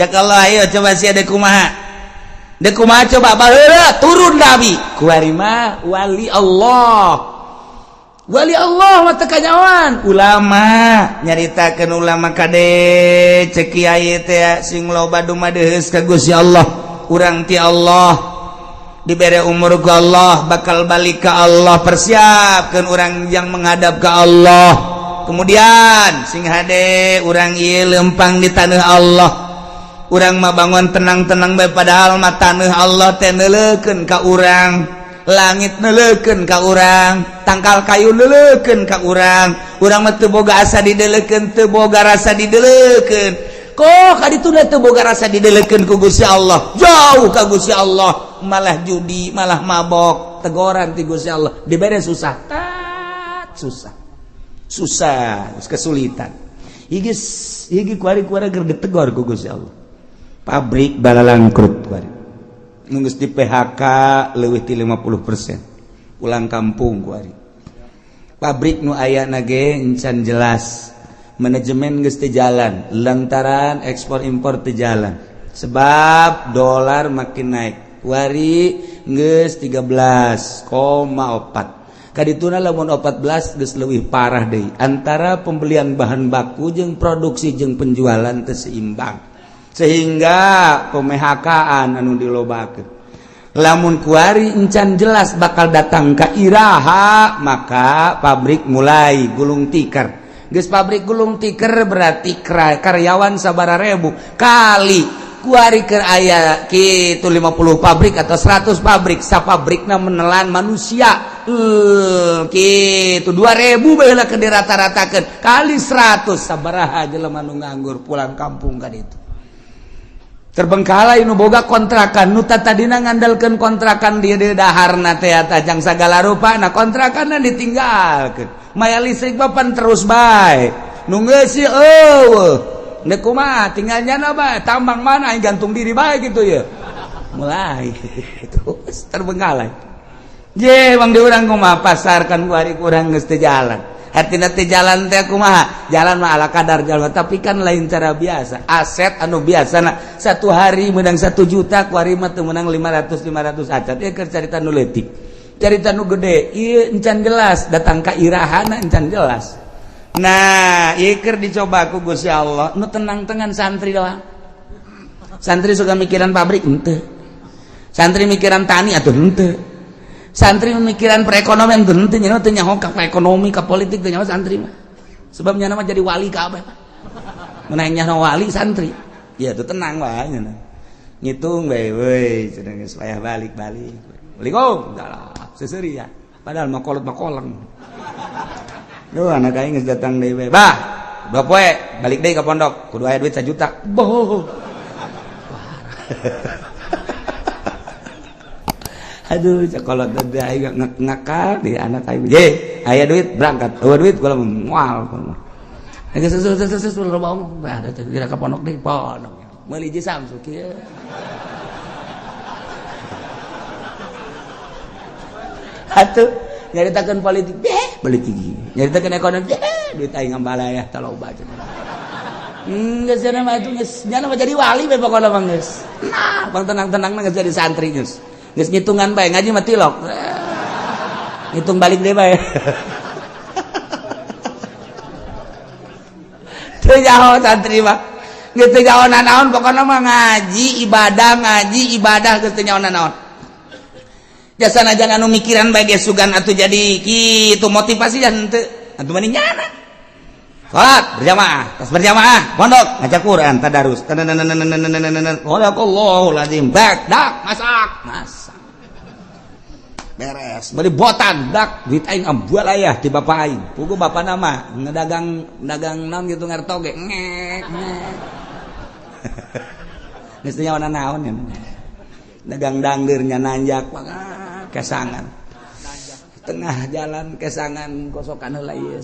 Ya kalau ayo coba sih ada kumaha. Ada kumaha coba baheula turun nabi. Kuari mah wali Allah. Wali Allah mah teu kanyawan. Ulama nyaritakeun ulama kade cek kiai teh sing loba dumadeheus ka Gusti Allah. Urang ti Allah dibere umur ku Allah bakal balik ke Allah, persiapkeun urang yang menghadap ke Allah. Kemudian sing hade urang ieu lempang di tanah Allah. Urang mah bangun tenang-tenang bae padahal mah tanah Allah teh neuleukeun ka urang, langit neuleukeun ka urang, tangkal kayu neuleukeun ka urang. Urang mah teu boga asa dideleukeun, teu boga rasa dideleukeun. Kok ka ditu teu boga rasa dideleukeun ku Gusti Allah, jauh ka Gusti Allah, malah judi, malah mabok, tegoran ti Gusti Allah, dibere susah, tat susah. Susah, kesulitan. Iki iki kuari-kuari keur ditegor ku Gusti Allah. Pabrik balalangkrut kuari. Geus di PHK leuwih ti 50%. Pulang kampung kuari. Pabrik nu aya ge encan jelas. Manajemen geus teu jalan lantaran ekspor impor teu jalan. Sebab dolar makin naik. Kuari geus 13,4. Kadituna lamun 14 geus leuwih parah deui. Antara pembelian bahan baku jeung produksi jeung penjualan teu seimbang. Sehingga pemehakaan anu dilobakeun. Lamun kuari encan jelas bakal datang ka iraha, maka pabrik mulai gulung tikar. Geus pabrik gulung tikar berarti karyawan sabaraha ribu kali kuari keur aya kitu 50 pabrik atau 100 pabrik, sapabrikna menelan manusia kitu 2000 baheula keur dirata-ratakeun kali 100 sabaraha jelema nu nganggur pulang kampung ka ditu. Terbengkalai nu boga kontrakan nu tadina ngandalkeun kontrakan dia di daharna teh tajang sagala rupa, nah kontrakanna ditinggalkeun, maya listrik papan terus bae nu ngeusi eueuh deuk kumaha tinggal nyana bae tambang mana aing gantung diri bae gitu ya mulai terus terbengkalai. Je bang di urang kumaha pasar kan kuari kurang geus teu jalan. Hartina teu jalan teh kumaha? Jalan mah ala kadar jalan, tapi kan lain cara biasa. Aset anu biasa nah, satu hari menang 1 juta, kuari mah teu menang 500 500 acan. Ieu keur carita nu leutik. Carita nu gede, ieu encan jelas datang ka irahana encan jelas. Nah, ieu keur dicoba ku Gusti Allah, nu tenang-tenang santri doang. Santri suka mikiran pabrik henteu. Santri mikiran tani atuh henteu. Santri memikiran perekonomian teu henteu, nya teu nyaho ka ekonomi ka politik teu nyaho santri mah. Sebab nya mah jadi wali kabeh mah. Mun nyaho wali santri. Ya tuh tenang wae nya. Ngitung bae we cenah geus payah balik-balik. Assalamualaikum. Salah, seseuri ya. Padahal mah kolot mah koleng. Duh anak aing geus datang deui bae. Bah, 2 poe balik deui ka pondok, kudu aya duit 1 juta. Boh. Aduh, sekolah teh aing ngakal di anak aing. Ye, aya duit berangkat. Eueuh duit kula moal. Geus geus geus loba omong. Bah, kira ka pondok deui, pondok. Meuli hiji Samsu kieu. Atuh nyaritakeun politik, beh, politik. Nyaritakeun ekonomi, beh, duit aing ngambalaya tah loba cenah. Geus cenah mah atuh geus nya mah jadi wali bae pokona mah geus. Nah, bang tenang-tenang geus jadi santri geus. Geus ngitungan bae ngaji mah tilok. Ngitung balik deui bae. Teu nyaho santri mah. Geus teu nyaho nanaon pokona mah ngaji ibadah geus teu nyaho nanaon. Jasana jangan anu mikiran bae ge sugan atuh jadi kitu motivasi dan henteu. Atuh mending nyana. Salat berjamaah, tas berjamaah, pondok ngaca Quran, tadarus. Sadaqallahul azim. Bak, dak, masak, masak. Beres. Beli botan, dak, duit aing ambual aya ti bapak aing. Pugu bapak nama ngedagang dagang naon gitu ngartoge. Ngek, ngek. Geus teu nyaho naon nya. Dagang dangdeur nya nanjak kesangan. Tengah jalan kesangan kosokan heula ieu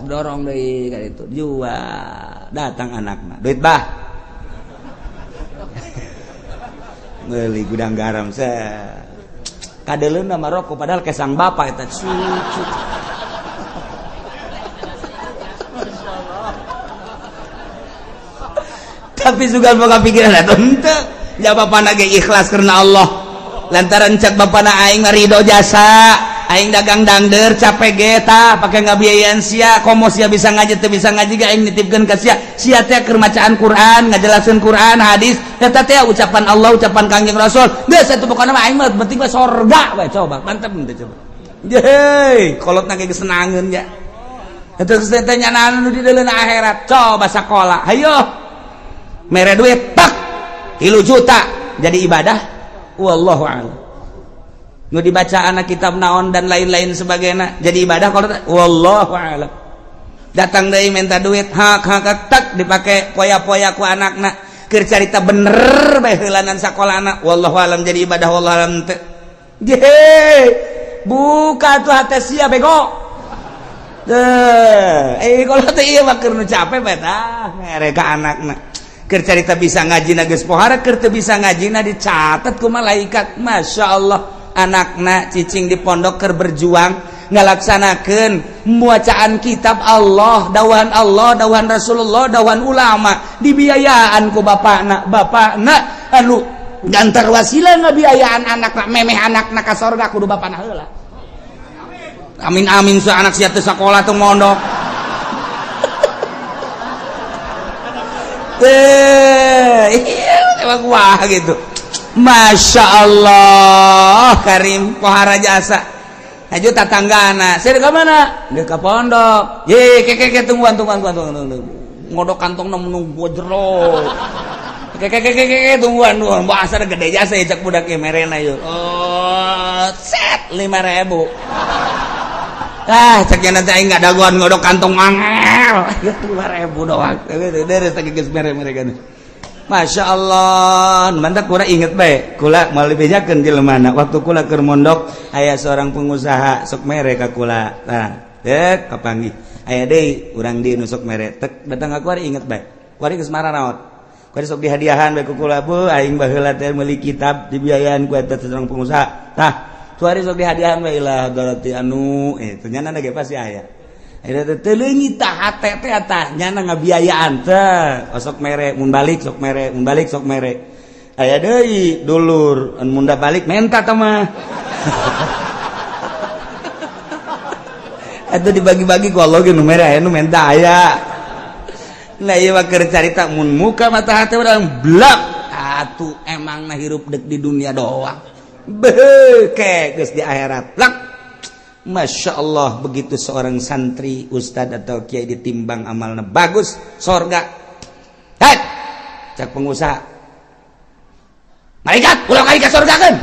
dorong deui ka ditu jual datang anakna duit bah meuli gudang garam kadeleuna mah rokok padahal kesang bapak eta cucu. Tapi juga boga pikiran atuh henteu. Ya bapana ge ikhlas karena Allah. Lantaran cek bapana aing ridho jasa, aing dagang dangder capek ge tah pake ngabiayaan sia, komo sia bisa ngaji teu bisa ngaji ge aing nitipkeun ka sia. Sia teh keur macaan Quran, ngajelaskeun Quran, hadis, eta teh ucapan Allah, ucapan Kangjeng Rasul. Geus atuh pokona mah aing mah penting mah sorga we, coba. Mantep teh coba. Yeay, kolotna ge geus senangeun ya. Eta geus teh nyanaan nu di deuleun akhirat. Coba sakola, hayo. Mere duit tak 3 juta jadi ibadah. Wallahu a'lam. Nu dibaca anak kitab naon dan lain-lain sebagainya jadi ibadah kalau wallahu a'lam. Datang deui minta duit hak hak tak dipake poya-poya ku anakna keur carita bener bae heulanan sakolana, wallahu a'lam jadi ibadah, wallahu a'lam teu. Ye, buka tuh hati sia bego. Teh, kalau teh ieu mah keur nu capek bae tah mere ka anakna. Keur carita bisa ngaji na geus pohara, keur teu bisa ngaji na dicatat ku malaikat. Masya Allah, anakna cicing di pondok keur berjuang ngalaksanakeun bacaan kitab Allah, dawan Allah, dawan Rasulullah, dawan ulama, dibiayaan ku bapakna. Bapakna anu gantar wasilah ngabiayaan anakna, memeh anakna ka sorga kudu bapakna heula. Amin amin su anak sia teu sakola teu mondok. Iya, emang wah gitu. Masya Allah, Karim pohara jasa. Haju tatanggana, saya ke mana? Dia ke pondok. Ye, ke ke ke tungguan tungguan tungguan tungguan. Ngodok kantong nunggu jero. Ke ke ke ke ke tungguan tungguan. Bahasa gede jasa ya cak budak merena yuk. Oh, set 5.000. Ah, ceknya nanti aing nggak dagoan ngodok kantong mangel. 5.000 doang. Deres teh geus mere mereka. Masya Allah, mantap kula inget bae. Kula mau dibejakeun jelema waktu kula keur mondok aya seorang pengusaha sok mere ka kula. Tah, dek kapanggih. Aya deui urang di nu sok mere. Tek datang ka kuari inget bae. Kuari geus mararaot. Kuari sok dihadiahan bae ku kula, bu aing baheula teh meuli kitab dibiayaan ku eta seorang pengusaha. Tah, kuari sok dihadiahan bae ilah darati anu ternyata ge pasti aya. Teu leungit tah hate teh tah nyana ngabiayaan teh osok mere mun balik sok mere mun balik sok mere. Aya deui dulur mun da balik menta tah mah. Atuh dibagi-bagi ku Allah ge nu mere aya nu menta aya. Nah ieu mah keur carita mun muka mata hate urang blak atuh emang na hirup dek di dunia doang. Beuh ke geus di akhirat blak. Masya Allah, begitu seorang santri, ustad atau kiai ditimbang amalnya bagus, sorga. Hei, cak pengusaha, malaikat, ulah kali ke sorga kan?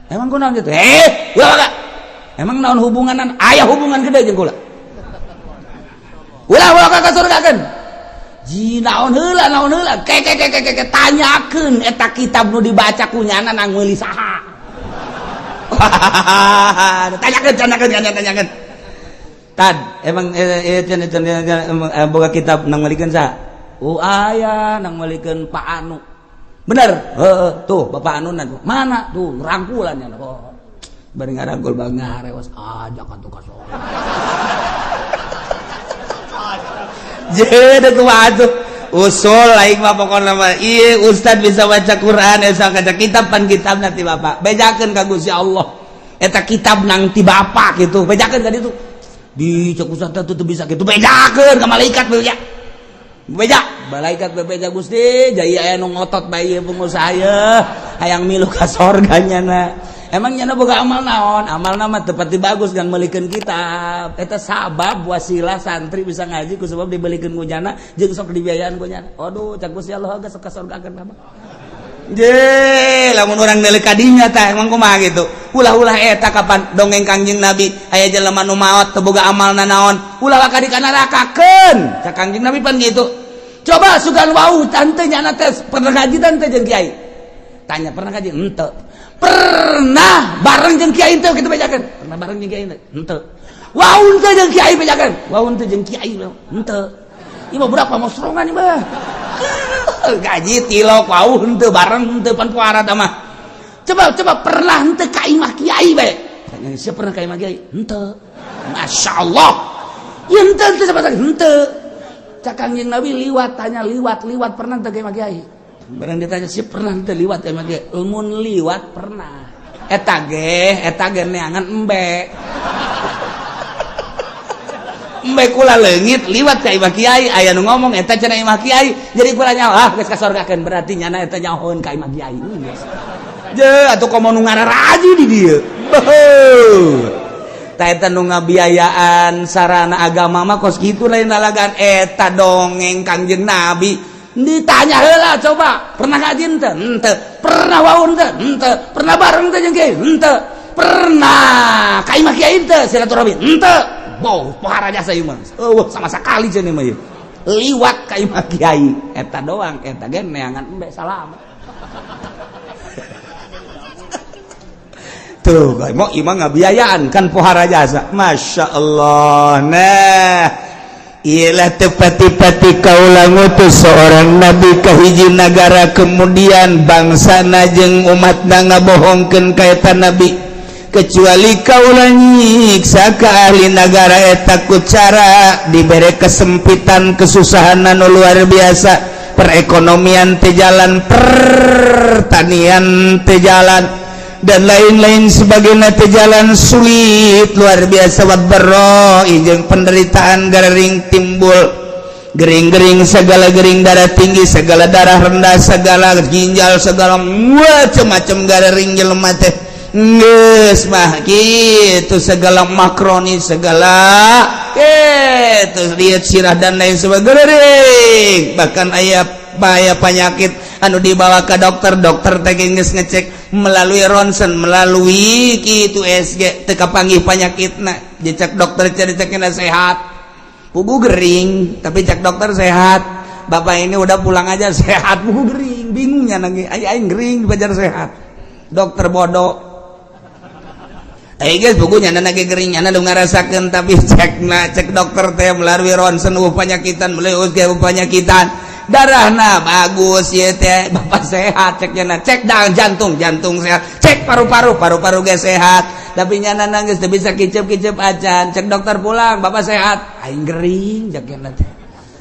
Emang kunaon gitu? Eh, ulah kak. Emang naon hubunganan? Aya hubungan gede jeung kula. Ulah ulah ka sorga kan? Ji naon heula, naon heula? Ke ke ke ke ke tanyakeun eta kitab nu dibaca ku nyana nang meuli saha. Tanyakan, tanyakan, tanyakan, tanyakan. Tad, emang boga kitab nang malikeun sa? Oh aya nang malikeun Pak Anu. Bener? Heeh, tuh Bapak Anu na. Mana? Tuh rangkulan nya. Oh. Bari ngarangkul bang ngarewas ajak atuh ka sorga. Jadi kumaha atuh? Usul lain mah pokokna mah ieu ustad bisa baca Quran bisa kaca kitab pan kitab nanti bapak bejakeun ka Gusti Allah eta kitab nang ti bapak gitu bejakeun ka ditu di cek ustad teh teu bisa kitu bejakeun ka malaikat beja beja malaikat bebeja Gusti jaya aya nu ngotot bae ieu pengusaha ye hayang milu ka sorga nyana. Emang nyana boga amal naon? Amalna mah teu pati bagus kan meulikeun kitab. Eta sabab wasilah santri bisa ngaji ku sebab dibelikeun ku nyana jeung sok dibiayaan ku nyana. Aduh, cak Gusti Allah geus ka sorgakeun mah. Je, lamun urang neuleuh ka dinya tah emang kumaha gitu. Ulah-ulah eta kapan dongeng Kangjeng Nabi aya jelema nu maot teu boga amalna naon, ulah ka di ka nerakakeun. Cak Kangjeng Nabi pan gitu. Coba sugan wau tante nyana teh pernah ngaji tante jeung kiai. Tanya pernah ngaji? Henteu. Pernah bareng jeung kiai teh kitu bejakeun. Pernah bareng jeung kiai teh? Henteu. Wau teh jeung kiai bejakeun. Wau teh jeung kiai henteu. Ieu mah budak pamosrongan ieu mah. Gaji tilok wau henteu bareng henteu pan puara tah mah. Coba coba pernah henteu ka imah kiai bae. Tanya siapa pernah ka imah kiai? Henteu. Masyaallah. Ieu henteu henteu coba henteu. Cak Kangjeng Nabi liwat, tanya liwat, liwat pernah teu ka kiai? Barang ditanya sih, pernah teu liwat ka kiai? Mun liwat pernah. Eta ge neangan embe. Embe kula leungit liwat ka imah kiai, aya nu ngomong eta cenah imah kiai. Jadi kula nyaho, ah, geus ka sorgakeun, berarti nyana eta nyahoeun ka imah kiai. Geus. Je atuh komo nu ngararaji di dieu. Beuh. Ta eta nu ngabiayaan sarana agama mah kos kitu, lain lalagan eta dongeng Kangjeng Nabi. Ditanya heula coba, pernah ngaji henteu? Henteu. Pernah waun teu? Henteu. Pernah bareng teu jeung kiai? Henteu. Pernah ka imah kiai teu silaturahmi? Henteu. Boh, pohara jasa ieu mah. Eueuh sama sekali cenah mah ieu. Liwat ka imah kiai eta doang, eta ge neangan embe salam. Tuh, mau imah ngabiayaan kan pohara jasa. Masya Allah. Nah, ialah tepati-pati kaula ngutus seorang nabi ka hiji nagara, kemudian bangsa jeung umatna ngabohongkeun ka eta nabi, kecuali kaula nyiksa ka ahli nagara eta ku cara dibere kesempitan, kesusahan anu luar biasa, perekonomian teu jalan, pertanian teu jalan, dan lain-lain sebagainya teu jalan, sulit luar biasa, wadh-dharra jeung penderitaan gering timbul, gering-gering segala gering, darah tinggi segala, darah rendah segala, ginjal segala, macam-macam gering jelema teh geus mah gitu, segala makroni segala gitu, lihat sirah dan lain sebagainya. Bahkan aya bahaya penyakit anu dibawa ke dokter, dokter teh geus ngecek melalui rontgen, melalui kitu USG, teu kapanggih penyakitna. Dicek dokter, cek sehat, pugu gering, tapi cek dokter sehat, bapak ini udah pulang aja sehat, pugu gering. Bingungnya nangis, aing gering dipajar sehat, dokter bodoh. Eh guys, bukunya lagi gering, nya nu ngarasakeun, tapi cek na cek dokter teh melalui rontgen euweuh penyakitan, melalui USG euweuh penyakitan, darahna bagus ya teh, bapak sehat cek nyana. Cek dang jantung, jantung sehat, cek paru-paru, paru-paru ge sehat, tapi nyana nangis teu bisa kicep-kicep acan. Cek dokter, pulang, bapak sehat, aing gering cek nyana teh.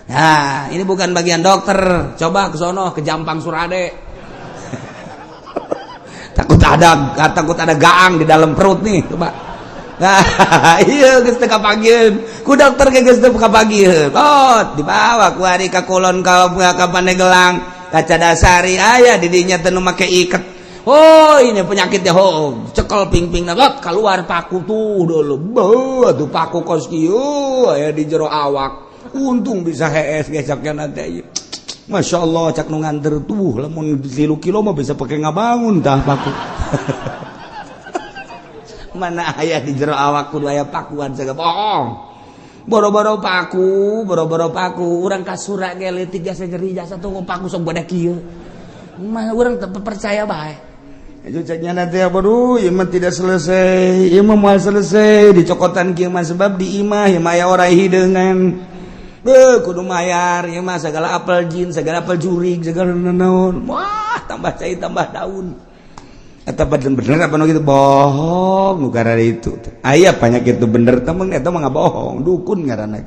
Nah, ini bukan bagian dokter, coba ke sono, ke Jampang Surade, takut ada gaang di dalam perut nih, coba. Nah, iya, geus teu kapanggiheun ku dokter ge, geus teu kapanggiheun. Oh, dibawa ku ari ka kulon, ka Pandeglang, ka Cadasari, aya di dinya teh nu make iket. Oh, ini penyakitnya. Oh, cekel ping-ping lot keluar paku tuh dulu. Beuh, tuh paku kos kieu aya di jero awak. Untung bisa hees gesaknya nanti. Masya Allah, cak nu nganter tuh, lamun 3 kilo mah bisa pakai ngabangun tah paku. Mana aya di jero awak kudu aya pakuan segala, bohong. Boro-boro paku, boro-boro paku, urang kasura ge leutik jasa nyeri jasa tuh paku sok bade kieu. Mah urang teu percaya bae. Itu ceknya nanti apa, duh, ieu mah tidak selesai, ieu mah moal selesai dicokotan kieu mah, sebab di imah ieu mah aya orai hideungan. Beuh, kudu mayar ieu mah segala apel jin, segala apel jurig, segala naon. Wah, tambah cai tambah daun. Eta bener apa nu gitu, bohong nu itu. Aya penyakit itu bener temen, eta mah bohong, dukun ngaranna.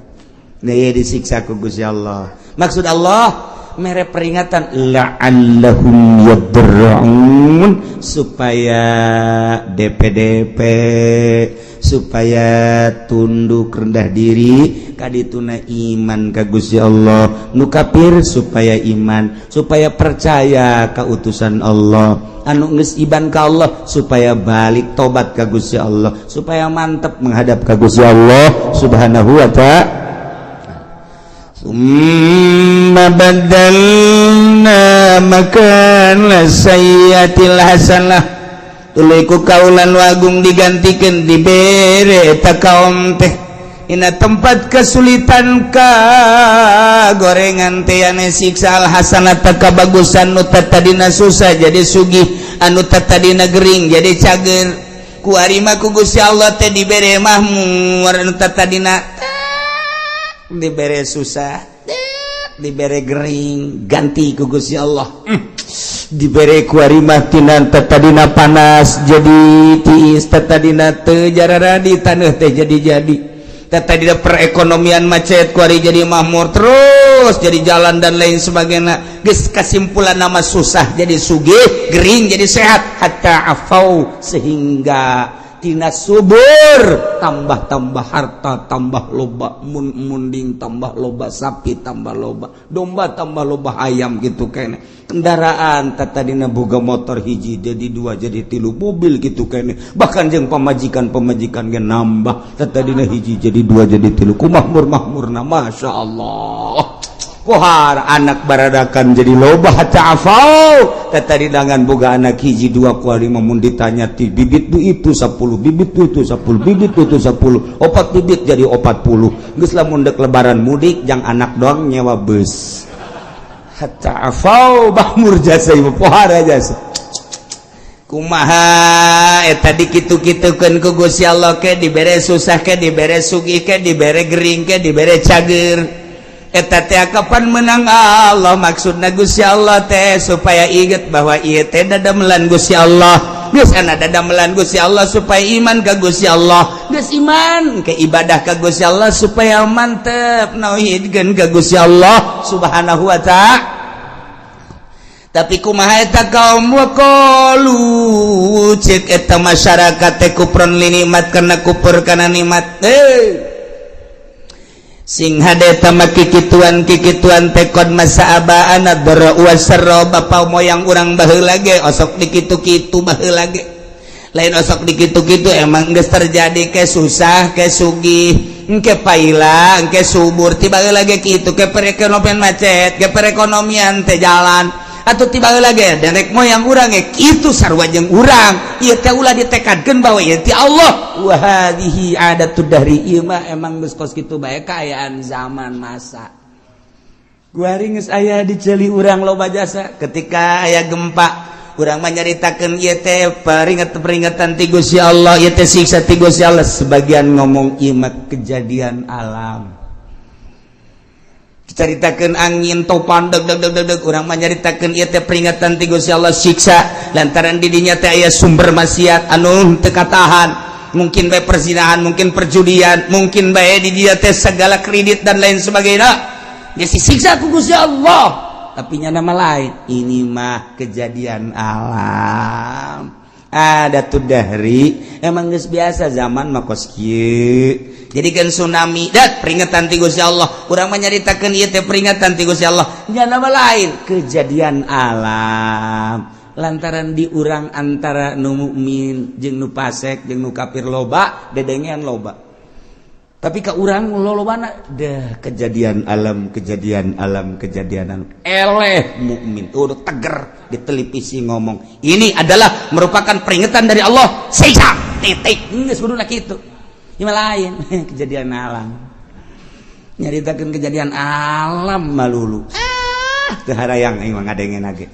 Nih disiksa ku Gusti Allah. Maksud Allah mere peringatan la'allahum yadarra'un, supaya DPDP, supaya tunduk rendah diri kadituna iman ka Gusti Allah, nu kafir supaya iman, supaya percaya ka utusan Allah, anu geus iman ka Allah supaya balik tobat ka Gusti Allah, supaya mantep menghadap ka Gusti Allah Subhanahu wa Ta'ala. Summa badalna makana sayyiatil hasanah, tuluy ku kaula nu agung digantikan, dibere eta kaum teh ina tempat kesulitan ka gorengan teh ane siksa, al hasanata kabagusan, nu tadina susah jadi sugih, anu tadina gering jadi cager. Ku arima ku Gusti Allah teh dibere mahmur, anu tadina dibere susah, dibere gering, ganti ku Gusti Allah dibere ku arimah tina tadina panas jadi tiis, tadina teu jararadi taneuh teh jadi jadi, tadina perekonomian macet, ku ari jadi makmur terus. Terus jadi jalan dan lain sebagainya. Geus kesimpulan nama susah jadi sugih, gering jadi sehat, hatta afau, sehingga tina subur tambah-tambah harta, tambah loba mun munding, tambah loba sapi, tambah loba domba, tambah loba ayam gitu kene. Kendaraan tadina boga motor hiji jadi dua, jadi tilu, mobil gitu kene. Bahkan jeung pamajikan, pamajikan ge nambah, tadina hiji jadi dua, jadi tilu. Ku makmur makmurna, masya Allah. Kohar anak baradakan jadi loba, hatta afau. Tadi dangan boga anak hiji dua, kuari mun ditanya ti bibit du itu 10 bibit, du itu 10 bibit, du itu 10, opat bibit jadi 40. Geus lamun dek lebaran mudik jang anak doang nyewa bus. Hatta afau, makmur jasa ieu, pohara jasa. Kumaha eta dikitu-kitukeun ku Gusti Allah? Ke dibere susah, ke dibere sugih, ke dibere gering, ke dibere cager, eta teh kapan menang Allah? Maksudna Gusti Allah teh supaya inget bahwa ieu teh dadamelan Gusti Allah. Geus ana dadamelan Gusti Allah supaya iman ka Gusti Allah. Geus iman ke ibadah ka Gusti Allah supaya mantep nauhidkeun ka Gusti Allah Subhanahu wa Ta'ala. Tapi kumaha eta kaum? Waqalu, cek eta masyarakat teh, kufron li nikmat, karena kufur kana nikmat. Eh, sing hade tama kikituan kikituan teh qad massa abaana dharra wasarra, bapa moyang urang baheula ge osok dikitu-kitu baheula ge. Lain osok dikitu-kitu, emang geus terjadi, ke susah ke sugih, engke paila engke subur. Tiba lagi kitu, ke perekonomian macet, ke perekonomian teh jalan atau tiba lagi nenek moyang urang ge kitu sarua jeung urang. Ieu teh ulah ditekadkeun bahwa ieu ti Allah. Wa hadhihi adatud dahri, ieu mah emang geus kos kitu bae kaayaan zaman masa. Kuari geus aya di ceuli urang loba jasa. Ketika aya gempa, urang mah nyaritakeun ieu teh peringatan ti Gusti Allah, ieu teh siksa ti Gusti Allah. Sebagian ngomong ieu mah kejadian alam. Caritakeun angin topan deg deg deg deg deg, urang mah nyaritakeun ieu teh peringatan ti Gusti Allah, siksa lantaran di dinya teh aya sumber maksiat anu teu katahan, mungkin bae perzinahan, mungkin perjudian, mungkin bae di dia teh segala kredit dan lain sebagainya. Dia siksa ku Gusti Allah. Tapi nya nama lain, ini mah kejadian alam, adatud dahri, emang geus biasa zaman mah kos kieu. Jadi kan tsunami dat peringatan ti Gusti Allah, urang mah nyaritakeun ieu teh peringatan ti Gusti Allah. Nya nama lain, kejadian alam, lantaran di urang antara nu mukmin jeung nu fasik jeung nu kafir loba, dedengean loba. Tapi ke urang lolobana dah kejadian alam, kejadian alam, kejadian alam. Eleh mukmin udah teger di televisi ngomong ini adalah merupakan peringatan dari Allah, siksa, titik. Geus kuduna kitu. Ini lain kejadian alam, nyaritakeun kejadian alam malulu. Ah, teu harayang aing mah ngadengen ge.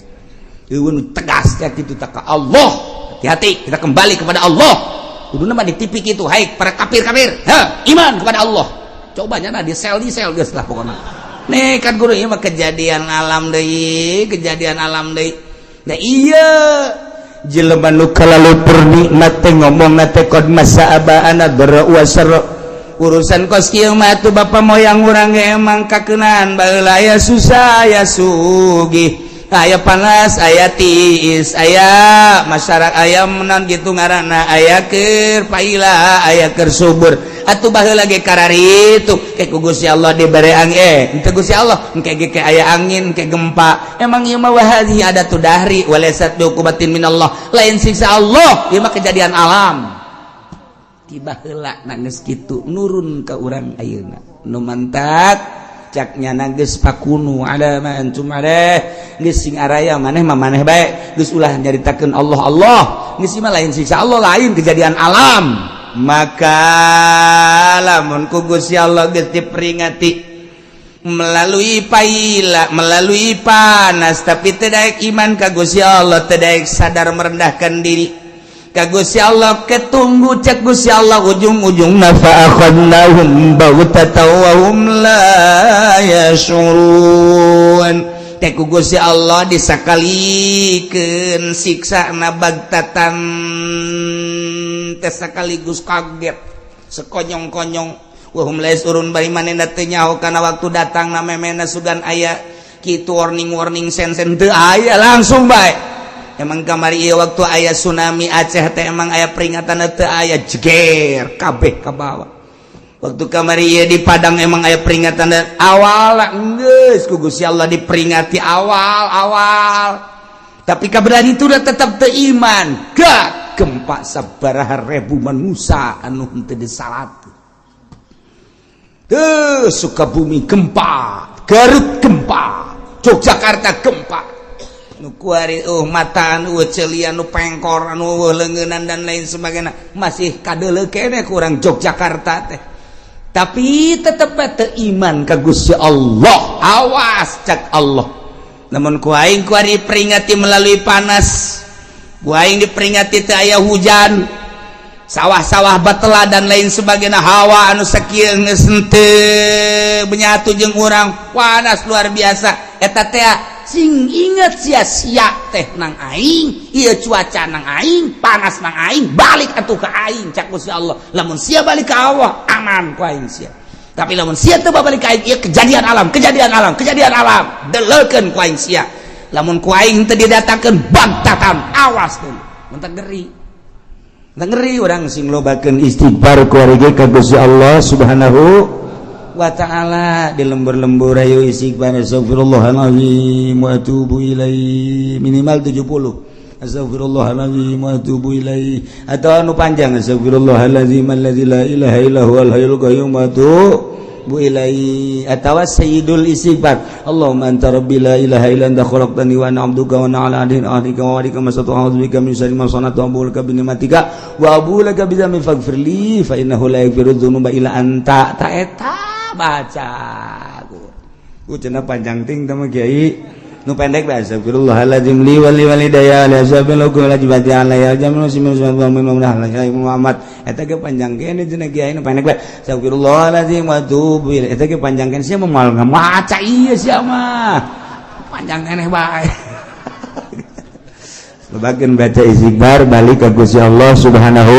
Eueun tegas ya kitu tak ka Allah. Hati-hati, kita kembali kepada Allah. Kuduna mah di TV kitu, hai para kafir-kafir, ha, iman kepada Allah. Coba nya di sel, di sel geus lah pokokna. Nih kan guru, ieu mah kejadian alam deui, kejadian alam deui. Nah, iya jelema nu kalalu nikmat teh ngomong teh qad massa abaana dharra wasarra. Urusan kos kieu mah atuh bapa moyang urang ge emang kakeunaan baheula, aya susah aya sugih, aya panas aya tiis, aya masyarakat aya menan gitu ngaranna, aya keur paila aya keur subur. Atuh baheula ge kararitu ke ku Gusti Allah dibere angin, henteu Gusti Allah engke ge ke aya angin ke gempa. Emang ieu mah wahadhi adatud dahri walaysat biuqubatin minallah, lain siksa Allah, ieu mah kejadian alam. Tiba heula geus kitu nurun ka urang ayeuna nu mantak caknya geus fakunu ala ma antum alaih, geus sing araya maneh mah maneh bae, geus ulah nyaritakeun Allah Allah, geus mah lain siksa Allah, lain kejadian alam. Maka lamun ku Gusti Allah geus diperingati melalui paila, melalui panas, tapi teu daek iman ka Gusti Allah, teu daek sadar merendahkan diri ka Gusti Allah, ketunggu cek Gusti Allah ujung-ujungna fa akhadnahum baghtatan wa hum la yash'urun. Teh ku Gusti Allah disakalikeun siksa na bagtatan teh, sekaligus kaget sekonyong-konyong. Wa hum la yasyurun bari manehna teu nyaho kana waktu datang na memena sugan aya kitu warning-warning sen-sen teu aya langsung bae. Emang kamari ieu waktu aya tsunami Aceh teh emang aya peringatan teu aya, jeger kabeh ka bawah. Waktu kamari ieu di Padang emang aya peringatan awal geus ku Gusti Allah diperingati awal-awal. Tapi kaberan itu udah tetap teu iman. Gak gempa sabaraha ribu manusia anu henteu disalat. Tuh Sukabumi gempa, Garut gempa, Yogyakarta gempa. Nu kuari mataan celian nu pengkor anu leungeunnan dan lain sebagainya masih kadeuleu keneh kurang Yogyakarta teh. Tapi tetep teu iman ka Gusti Allah. Awas cak Allah. Namun ku aing kuari peringati melalui panas. Ku aing diperingati teu aya hujan. Sawah-sawah batela dan lain sebagainya, hawa anu sakieu geus henteu menyatu jeung urang, panas luar biasa eta teh. Sing inget sia-sia teh nang aing ieu, cuaca nang aing, panas nang aing, balik atuh ka aing cak Gusti Allah. Lamun sia balik ka Allah, aman ku aing sia. Tapi lamun sia teu balik ka aing, ieu kejadian alam, kejadian alam, kejadian alam deleukeun ku aing sia. Lamun ku aing teu didatangkeun bagtatan, awas dulu mentak ngeri. Ngeri orang sing lobakeun istighfar ku ari ka Gusti Allah Subhanahu wa taala. Di lembur-lembur ayo istighfar, astagfirullahalazim wa atubu ilaih, minimal 70 astagfirullahalazim wa atubu ilaih, atau anu panjang, astagfirullahalazim allazi la ilaha illa huwal hayyul qayyum wa atubu ilaih, atawa sayyidul istighfar, Allahumma anta rabbi la ilaha illa anta khalaqtani wa ana abduka wa ana ala ahdika wa wa'dika mastata'tu, a'udzu bika min syarri ma sana'tu, abu'u laka bi ni'matika wa abu'u laka bi dzambi, faghfir li fa innahu la yaghfiru dzunuba illa anta. Ta eta baca ku cenah panjang ting teh mah kiai, nu pendek bae, astagfirullahaladzim li wa li walidayya li ashabil hukum wajibati alayya jamil muslimin Muhammad. Eta ge panjang kene cenah kiai, nu pendek bae, astagfirullahaladzim wa atubu ilaih. Eta ge panjang kene, sia moal ngamaca ieu, sia mah panjang keneh bae. Lobakeun baca istighfar, balik ka Gusti Allah Subhanahu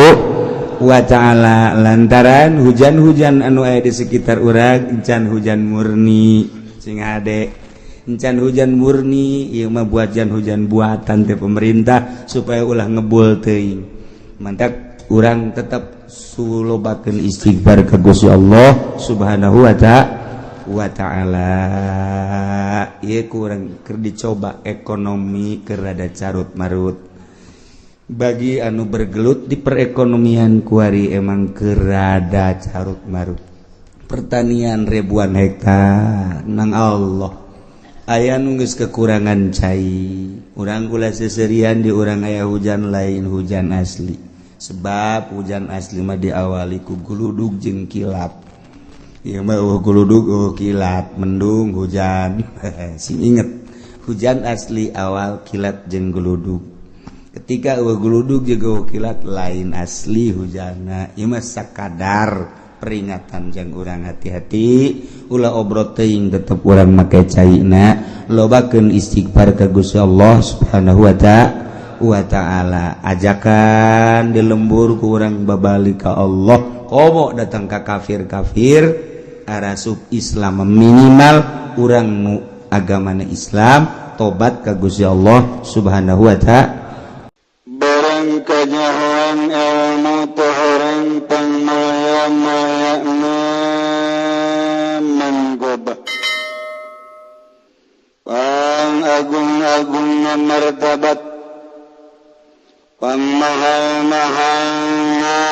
wa taala, lantaran hujan-hujan anu aya di sekitar urang encan hujan murni. Sing hade, encan hujan murni ieu mah, buatan hujan buatan teh pemerintah supaya ulah ngebul teuing. Mantak urang tetap sulobakeun istighfar ka Gusti Allah Subhanahu wa taala. Ieu kurang keur dicoba ekonomi keur rada carut marut. Bagi anu bergelut di perekonomian kuari emang keur rada carut marut. Pertanian ribuan hektar nang Allah aya nu geus kekurangan cai. Urang kula seserian di urang aya hujan, lain hujan asli, sebab hujan asli mah diawali ku guludug jeung kilat. Ieu mah euweuh guludug, euweuh kilat, mendung hujan. Sing inget, hujan asli awal kilat jeung guludug. Ketika euweuh guludug jeung euweuh kilat, lain asli hujanna. Ieu mah sakadar peringatan jang urang hati-hati, ulah obrot teuing, tetep urang make caina, lobakeun istighfar ka Gusti Allah Subhanahu wa taala. Ajakan di lembur ku urang babalik ka Allah, komo datang ka kafir-kafir arasup Islam, minimal urang nu agamana Islam tobat ka Gusti Allah Subhanahu wa taala. Barang kanyahoan ilmu teh horeng pangmaya-maya manggobah, pang agung-agung martabat, pang mahal-mahal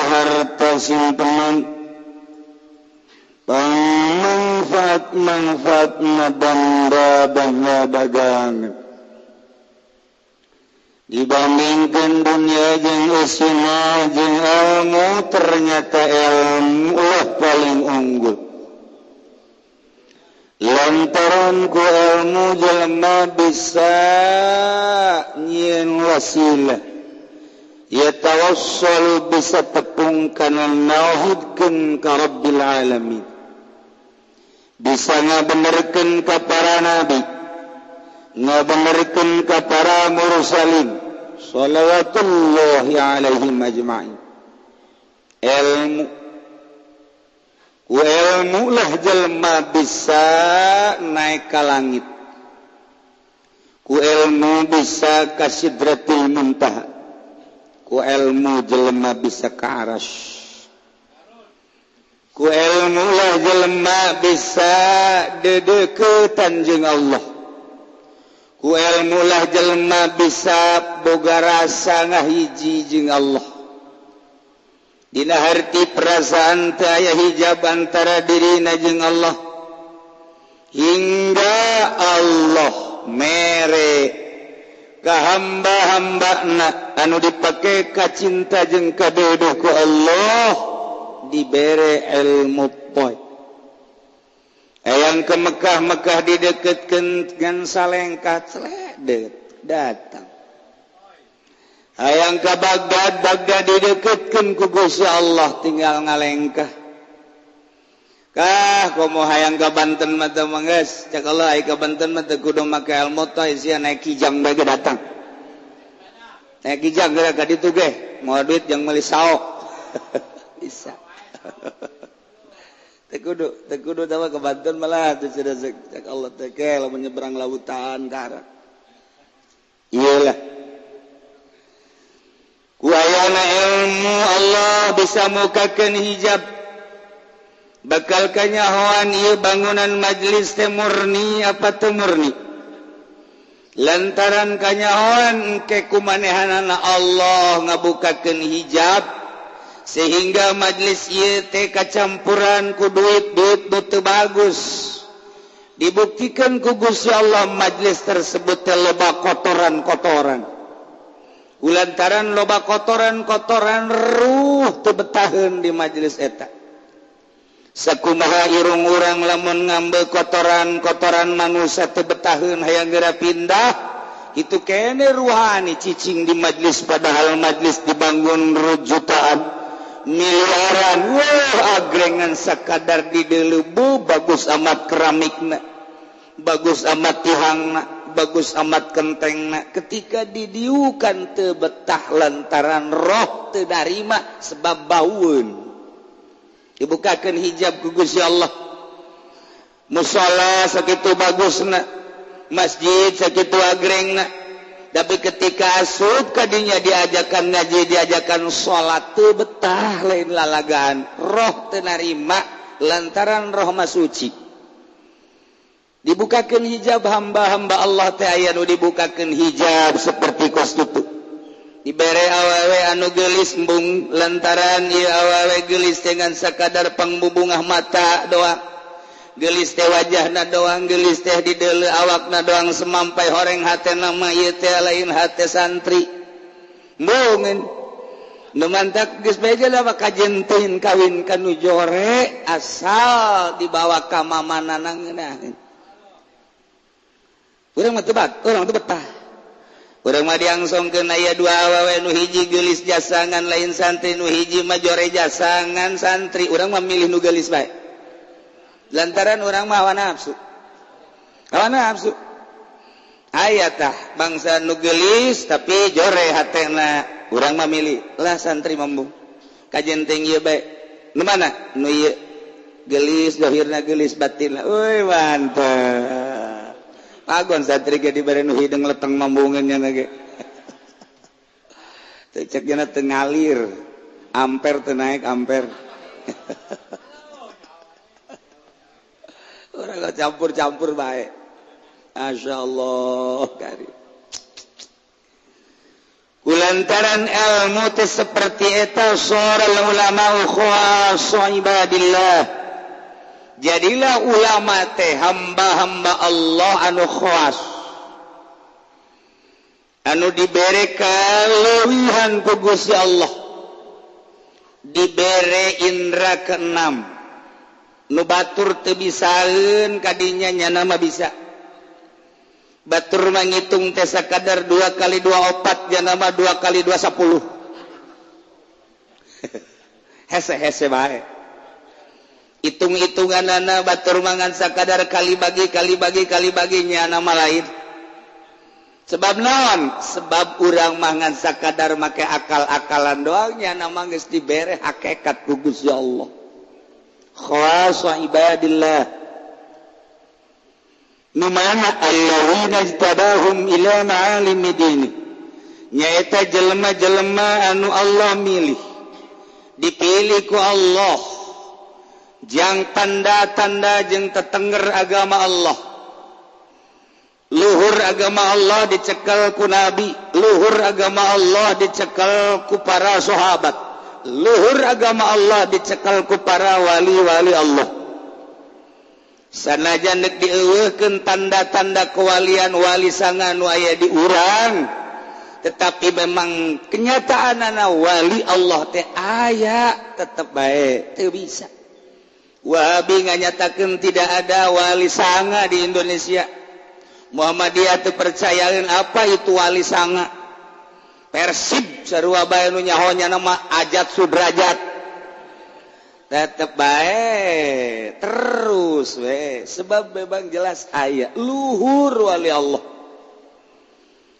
harta simpenan, pang manfaat-manfaat banda banda dagangan dibandingkan dunia jeung usina jeung ilmu, ternyata ilmu lah paling unggul, lantaran ku ilmu jelema bisa nyieun wasilah ya tawassul, bisa tepung kana nauhidkeun ka Rabbil alamin, bisa ngabenerkeun ka para nabi, ngabenerkeun ka para mursalin shalawatullahi alaihim ajma'in. Ilmu Ku ilmu lah jelema bisa naik ka langit, ku ilmu bisa ka sidratil muntaha, ku ilmu jelema bisa ka arasy, ku ilmu lah jelema bisa dedeketan jeung Allah, ku ilmu lah jelema bisa boga rasa ngahiji jeung Allah. Dina harti perasaan teu aya hijab antara dirina jeung Allah hingga Allah mere ka hamba-hambana anu dipake ka cinta jeung kadeudeuh ku Allah dibere ilmu poe. Hayang ke Mekah, Mekah dideketkeun ngan salengkah celedet datang. Hayang ka Baghdad, Baghdad dideketkeun ku Gusti Allah tinggal ngalengkah. Kah komo hayang ka Banten mah teu manggeus, cek Allah ai ka Banten mah teu kudu make ilmu teh sia naik kijang bae ge datang. Naik kijang geura ka ditu ge, moal duit jeung meuli saok. Bisa. Teu kudu tawa ke Banten malah teu cek Allah teh ke lamun nyebrang lautan darat. Iyalah. Ku ayana ilmu Allah bisa mukakeun hijab. Bakal kanyahoan ieu bangunan majlis teh murni apa teu murni. Lantaran kanyahoan ke kumanehanana Allah ngabukakeun hijab sehingga majlis ieu teh kacampuran ku duit-duit nu teu bagus. Dibuktikan ku Gusti Allah majlis tersebut teh loba kotoran-kotoran. Kulantaran loba kotoran-kotoran ruh teu betaheun di majelis eta. Sakumaha irung urang lamun ngambil kotoran-kotoran manusia teu betaheun hayang geura pindah, itu kene ruhani cicing di majelis padahal majelis dibangun jutaan miliaran. Wah, agrengan sakadar di deuleubu bagus amat keramikna, bagus amat tihangna, bagus amat kentengna. Ketika didiukan teu betah lantaran roh teu darima sebab baueun. Dibukakeun hijab ku Gusti Allah. Musala sakitu bagusna, masjid sakitu agrengna, tapi ketika asup kadinya diajakan ngaji, diajakan salat teu betah, lain lalagaan, roh teu narima lantaran roh mah suci. Dibukakeun hijab hamba-hamba Allah teh aya nu dibukakeun hijab seperti kos kitu. Dibere awewe anu geulis embung lantaran ieu awewe geulis dengan sakadar pangbubungah mata doang. Geulis teh wajahna doang, geulis teh di deuleu awakna doang semampai horeng hatena mah ieu teh lain hate santri. Embungeun. Nu mantak geus beja lah kajentin kawin ka nu jore asal dibawa ka mamanana ngeunaheun. Urang mah teu bat, urang teu betah. Urang mah diangsongkeun aya dua awewe nu hiji geulis jasangan lain santri, nu hiji mah jore jasangan santri. Urang mah milih nu geulis bae. Lantaran urang mah hawa nafsu. Hawa nafsu. Aya tah bangsa nu geulis tapi jore hatena. Urang mah milih lah santri mambung. Kajenting ieu bae. Nu mana? Nu ieu geulis zahirna geulis batinna. Euy mantep. Pagon santri ge dibere nu hideung leteng mambungeun nya ge. Teu cek nya teu ngalir. Ampere teu naik ampere. Urang campur-campur bae. Masyaallah karim. Kulantaran ilmu teh seperti eta sora ulama khawas ibadillah. Jadilah ulama teh hamba-hamba Allah anu khawas, anu dibere kaleuwihan ku Gusti Allah, dibere indra keenam. Nu batur teu bisaeun kadinya nyana mah bisa. Batur mah ngitung teh sakadar 2 kali 2 4, nyana mah 2 kali 2 10. Hese-hese bae. Hitung-hitunganana batur mangan sakadar kali bagi kali bagi kali baginya nama lain. Sebab naon? Sebab urang mangan sakadar make akal-akalan doangnya nama geus dibere hakikat ku Gusti Allah. Khawasa ibadillah nu mana alladzina ijtabahum ila ma'alimi dini, nyaeta jelema-jelema anu Allah milih, dipilih ku Allah jang tanda-tanda jeung tetengger agama Allah. Luhur agama Allah dicekal ku nabi, luhur agama Allah dicekal ku para sahabat, luhur agama Allah dicekal ku para wali-wali Allah. Sanajan deuk dieuweuhkeun tanda-tanda kewalian wali sanga nu aya di urang, tetapi memang kenyataanana wali Allah teh aya, tetep bae teu bisa. Wahabi nganyatakeun tidak ada wali sanga di Indonesia. Muhammadiyah teu percayaeun apa itu wali sanga. Persib sarua bae nu nyaho nya nama Ajat Sudrajat. Tetep bae terus we, sebab memang jelas aya luhur wali Allah.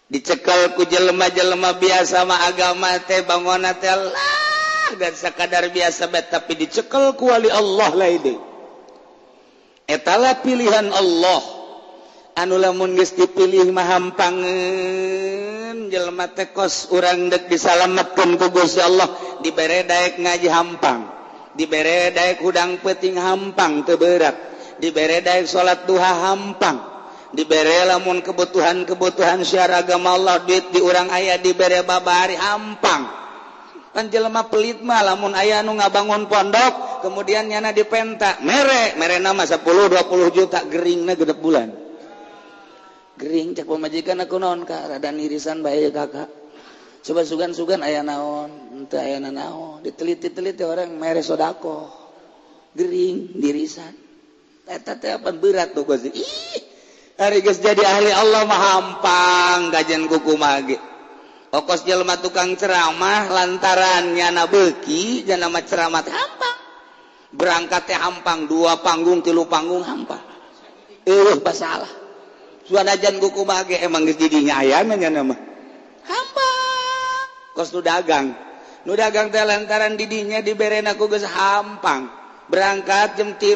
Dicekal ku jelema-jelema biasa mah agama teh bangona teh lah dan sakadar biasa bae, tapi dicekal ku wali Allah lain deui. Etalah pilihan Allah. Anu lamun geus dipilih mah hampangeun jelema teh kos urang deuk disalametkeun ku Gusti Allah, dibere daek ngaji hampang, dibere daek hudang peuting hampang teu berat, dibere daek salat duha hampang, dibere lamun kebutuhan-kebutuhan syiar agama Allah duit di urang aya dibere babari hampang. Kan jelema pelit mah lamun aya nu ngabangun pondok kemudian nyana dipenta mere mere nama 10 20 juta geringna genep bulan. Gering cek pamajikan aku naon ka rada nirisan bae kakak. Coba sugan-sugan aya naon, henteu aya naon, diteliti-teliti orang mere sedekah. Gering dirisan. Eta teh apa berat tuh Gusti. Ih, ari geus jadi ahli Allah mah hampang kajian kukumaha ge. Okos jelema tukang ceramah lantaran nyana beuki jana mah ceramah teh hampang. Berangkat teh hampang, 2 panggung, 3 panggung hampang. Eueuh masalah. Suanajan kukumaha ge emang geus didinya ayana nyana mah. Hampang. Kos nu dagang. Nu dagang teh lantaran didinya diberena ku geus hampang. Berangkat jam 3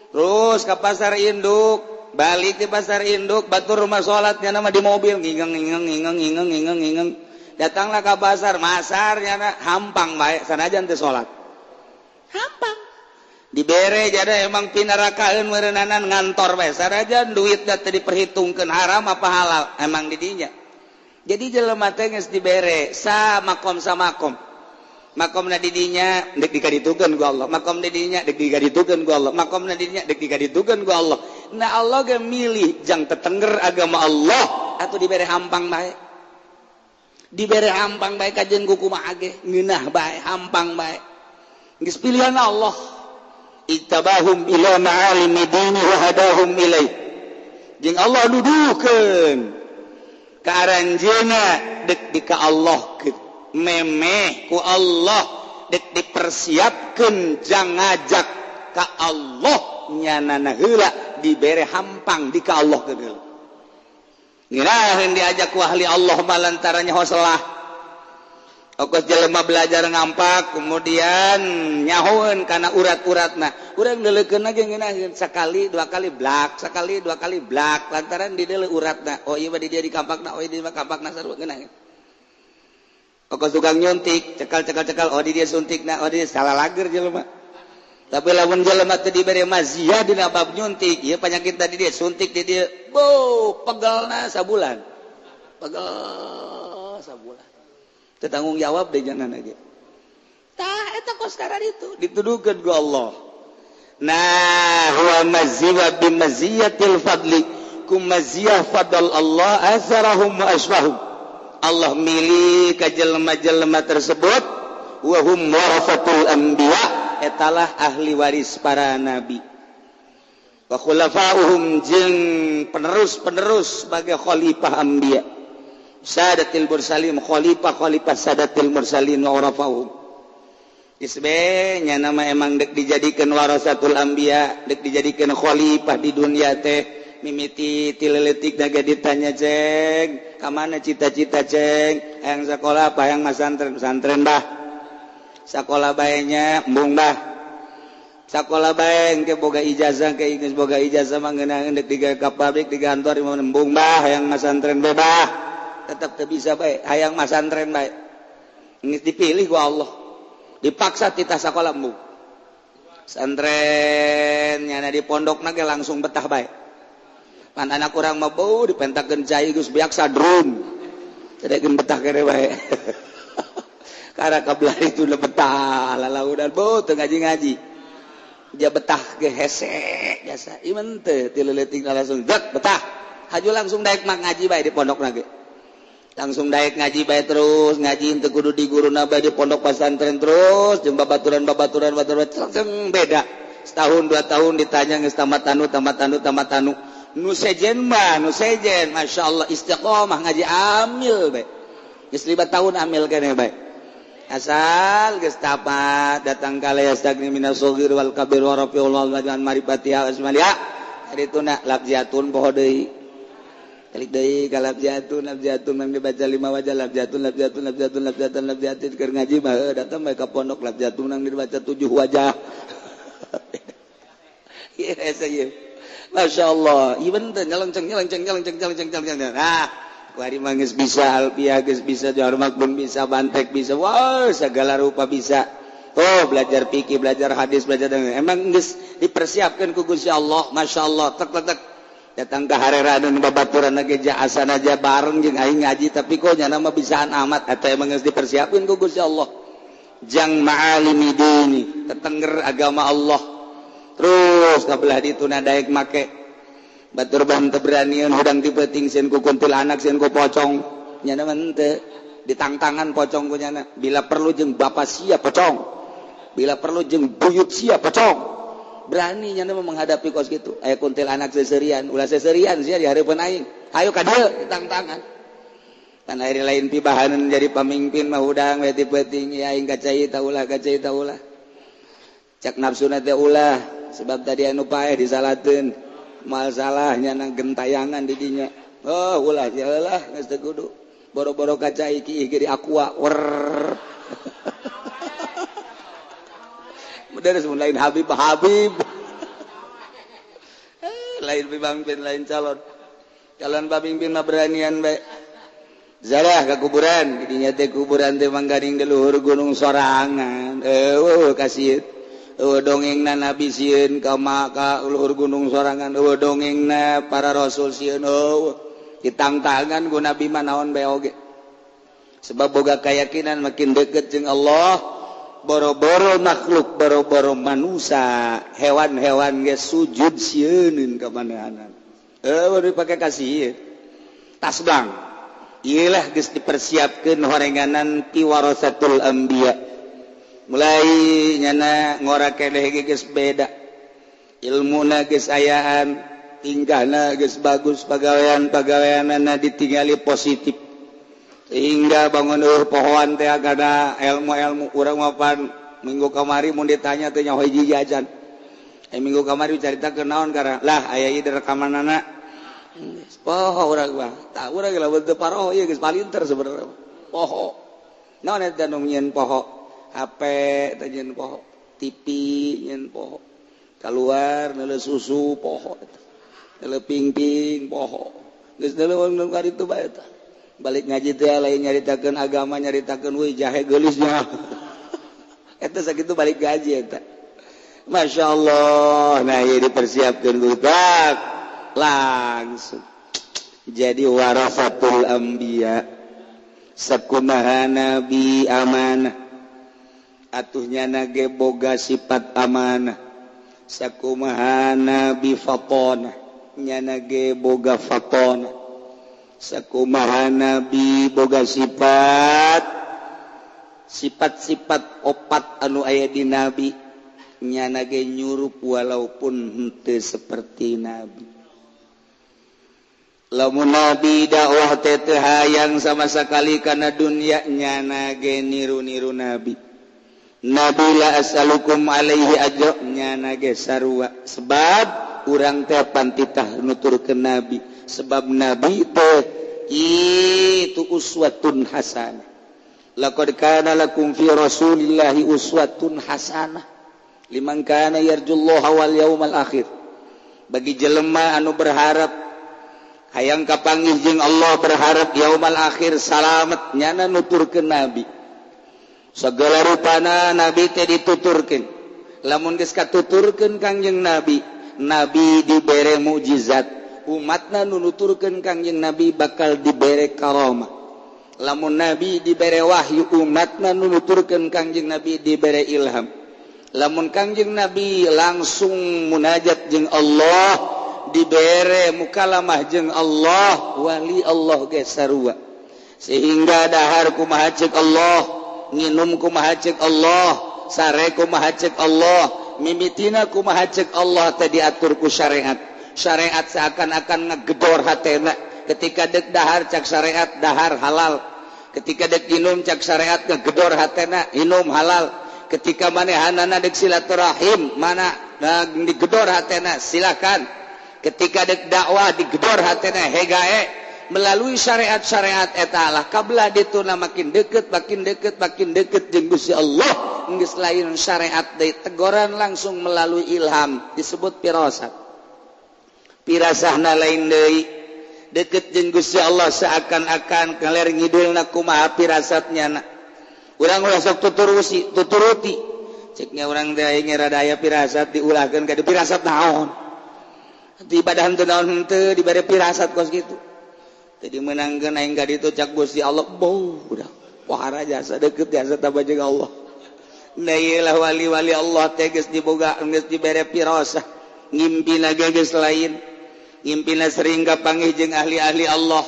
terus ke pasar induk, balik di pasar induk, batur rumah sholatnya nama di mobil ngingeng ngingeng ngingeng ngingeng ngingeng ngingeng. Datanglah ke pasar, masarnya na hampang bae sanajan teu salat. Hampang. Dibere jadi emang pinarakaeun meureunana ngantor bae sanajan duitna teu diperhitungkeun haram apa halal emang didinya. Jadi jelema teh geus dibere sa makom sa makom. Makomna didinya deuk dikaditukeun ku Allah, makomna didinya deuk dikaditukeun ku Allah, makomna didinya deuk dikaditukeun ku Allah. Nah Allah ge milih jang tetengger agama Allah atuh dibere hampang bae. Dibere hampang bae kajeun kumaha ge ngeunah bae hampang bae. Geus pilihan Allah. Ittabahum ila ma'alimi dini wa hadahum ilaih. Jeung Allah dudukeun ka aranjeuna deuk di ka Allah keun. Memeh ku Allah dek dipersiapkeun jang ngajak ka Allah nyanana heula dibere hampang di ka Allah keun heula. Ngiraheun diajak ku ahli Allah mah lantaran nyaho salah. Okos jelema belajar ngampak kemudian nyahoeun kana urat-uratna. Urang deuleukeun ge ngeunaheun sakali dua kali blak, sakali dua kali blak lantaran dideuleu uratna. Oh ieu mah di dieu dikampakna, oh ieu mah kampakna sarua ngeunaheun. Okos tukang nyuntik, cekal cekal cekal, oh di dia suntikna, oh di dia salah lager jelema. Tapi lamun jelema teu dibere maziah dina bab nyuntik, ieu penyakit tadi dia suntik di dia, bo pegelna sabulan. Pegel sabulan. Teu tanggung jawab deh jangan aja. Tah eta kos karar itu dituduhkeun ku Allah. Nah, huwa maziwa bi maziyatil fadli, ku maziyah fadl Allah azarahum wa asfahum. Allah milih ka jelema-jelema tersebut wa hum warasatul anbiya, etalah ahli waris para nabi. Wa khulafa'uhum jeung penerus-penerus sebagai khalifah anbiya. Sadatil mursalin, khalifah-khalifah sadatil mursalin wa warafahum. Isbenya nama emang dek dijadikan warasatul anbiya, dek dijadikan khalifah di dunia teh mimiti tileletik naga ditanya ceng, kamana cita-cita ceng, hayang sekolah apa hayang masantren, pesantren bah. Sekolah baenya embung bah. Sakola bae engke boga ijazah ke geus boga ijazah mah ngeunah deuk digawe ka pabrik di kantor mah nembung bah hayang masantren bae bah. Tetep teu bisa bae hayang masantren bae. Geus dipilih ku Allah. Dipaksa titah sakola embung. Santren nyana di pondokna ge langsung betah bae. Pan anak urang mah beuh dipentakeun cai geus beak sadrum. Teu betah kene bae. Karena kabelah itu betah lalaudan beuh teu ngaji-ngaji. Dia betah ge hese jasa ieu teh ti leutik langsung dek betah haju langsung daek mah ngaji bae di pondokna ge langsung daek ngaji bae terus ngaji teu kudu di guruna bae di pondok pesantren terus jeung babaturan-babaturan langsung beda setahun dua tahun ditanya geus tamat anu tamat anu tamat anu nu sejen mah nu sejen masyaallah istiqomah ngaji amil bae geus 5 tahun amil keneh bae asal geus tamat datang ka yastagni minas shaghir wal kabir wa rafiul wal marifati asmalia harituna labjatun poho deui kalik deui ka labjatun labjatun mang dibaca 5 wajah labjatun labjatun labjatun labjatun labjatun keur ngaji mah datang bae ka pondok labjatun nang dibaca 7 wajah. Ieu hese ieu masyaallah ieu teh nyelenceng nyelenceng nyelenceng nyelenceng nyelenceng. Nah kuari mah geus bisa alfiah geus bisa jarmak pun bisa bantek bisa wah segala rupa bisa. Oh belajar fikih belajar hadis belajar emang geus dipersiapkeun ku Gusti Allah masyaallah tek tek datang ka hareraneun babaturan ge jaasan aja bareng jeung aing ngaji tapi kok nyana mah bisaan amat eta emang geus dipersiapkeun ku Gusti Allah jang ma'alimi dini tetengger agama Allah terus kabelah dituna daek make batur ban teu beranian hudang ti peuting sieun ku kuntilanak sieun ku pocong nyana mah henteu ditangtangan pocong ku nyana bila perlu jeung bapa sia pocong bila perlu jeung buyut sia pocong berani nyana mah menghadapi kos kitu aya kuntilanak seserian ulah seserian sia di hareupeun aing hayu ka dieu ditangtangan pan ari lain pibahaneun jadi pamimpin mah hudang we ti peuting aing kacai ta ulah cak nafsuna teh ulah sebab tadi anu paeh disalateun mal salahnya nang gentayangan di dinya. Oh ulah ya lah geus teu kudu boro-boro kaca iki ge di aqua wer. Bener lain Habib Habib. Lain pamimpin lain calon. Calon pamimpin mah beranian bae. Zarah ka kuburan di dinya teh kuburan teh mangganing di luhur gunung sorangan. Eueuh kasieun. Eueuh dongengna nabi sieun ka maka luhur gunung sorangan eueuh dongengna para rasul sieun eueuh ditangtangan ku nabi mah naon bae oge sebab boga keyakinan makin deket jeung Allah boro-boro makhluk boro-boro manusia hewan-hewan ge sujud sieuneun ka manehanana eueuh dipake kasih tasbang ieu lah geus dipersiapkeun horenganan ti warasatul anbiya mulai nyana ngora keneh geus beda ilmuna geus ayaan tingkahna geus bagus pagawean-pagaweanana ditingali positif sehingga bangun eueuh pohoan teh kana ilmu-ilmu urang mah pan minggu kamari mun ditanya teh nyaho hiji acan minggu kamari caritakeun naon karena lah aya ieu rekamanana geus poho urang mah tah urang ge lamun teu paroho ieu geus palinter sebenarnya poho naon eta nu nyieun poho HP teh nyeun poho, TV nyeun poho, keluar neuleuh susu poho eta, neuleuh pingping poho, geus neuleuh nu karitu bae eta. Balik ngaji teh lain nyaritakeun agama nyaritakeun euy jahe geulisnya. Eta sakitu balik ngaji eta. Masyaallah, nah ieu dipersiapkeun budak langsung jadi warasatul anbiya. Sakumaha nabi amanah atuhnya nage boga sifat amanah sakumaha nabi fatonah nyana ge boga fatonah sakumaha nabi boga sifat sifat-sifat opat anu aya di nabi nyana ge nyurup walaupun henteu seperti nabi. Lamun nabi dakwah teh teu hayang sama sekali kana dunia nyana ge niru-niru nabi. Nabi la as'alukum alaihi ajra nyana ge sarua sebab urang teh pantitah nuturkeun nabi sebab nabi teh itu uswatun hasanah laqad kana lakum fi rasulillahi uswatun hasanah Liman kana yarjullaha wal yaumal akhir, bagi jelema anu berharap hayang kapanggih jeung Allah, berharap yaumal akhir salamet, nyana nuturkeun nabi. Segala rupana nabi teh dituturkeun. Lamun geus katuturkeun Kangjeng Nabi, nabi dibere mukjizat, umatna nu nuturkeun Kangjeng Nabi bakal dibere karomah. Lamun nabi dibere wahyu, umatna nu nuturkeun Kangjeng Nabi dibere ilham. Lamun Kangjeng Nabi langsung munajat jeung Allah, dibere mukalamah jeung Allah, wali Allah ge sarua. Sehingga dahar kumaha ceuk Allah, nginum kumaha ceuk Allah, sare kumaha ceuk Allah, mimitina kumaha ceuk Allah teh diatur ku syariat. Syariat seakan-akan ngegedor hatena. Ketika dek dahar cak syariat dahar halal, ketika dek inum cak syariat ngegedor hatena inum halal, ketika manehanana dek silaturahim mana nah, digedor hatena silakan, ketika dek dakwah digedor hatena hegae. Melalui syariat-syariat eta lah kabelah dituna makin deket, makin deket, makin deket jeung Gusti Allah. Geus lain syariat deui, teguran langsung melalui ilham disebut firasat. Pirasahna lain deui, deket jeung Gusti Allah seakan-akan kaler ngidulna kumaha firasatnya na. Urang ulah sok tuturusi, tuturuti. Ceknya urang teh aing rada aya firasat diulahkeun ka firasat naon. Di ibadah henteu naon henteu dibere firasat kos kitu. Jadi menangkeun aing ka ditu cak Gusti Allah, bau udah wahara jasa deket jasa tambah jeung Allah. Nah ieu lah wali-wali Allah teh geus diboga, geus dibere firasah, ngimpina ge geus lain. Ngimpina sering kapanggih jeung ahli-ahli Allah,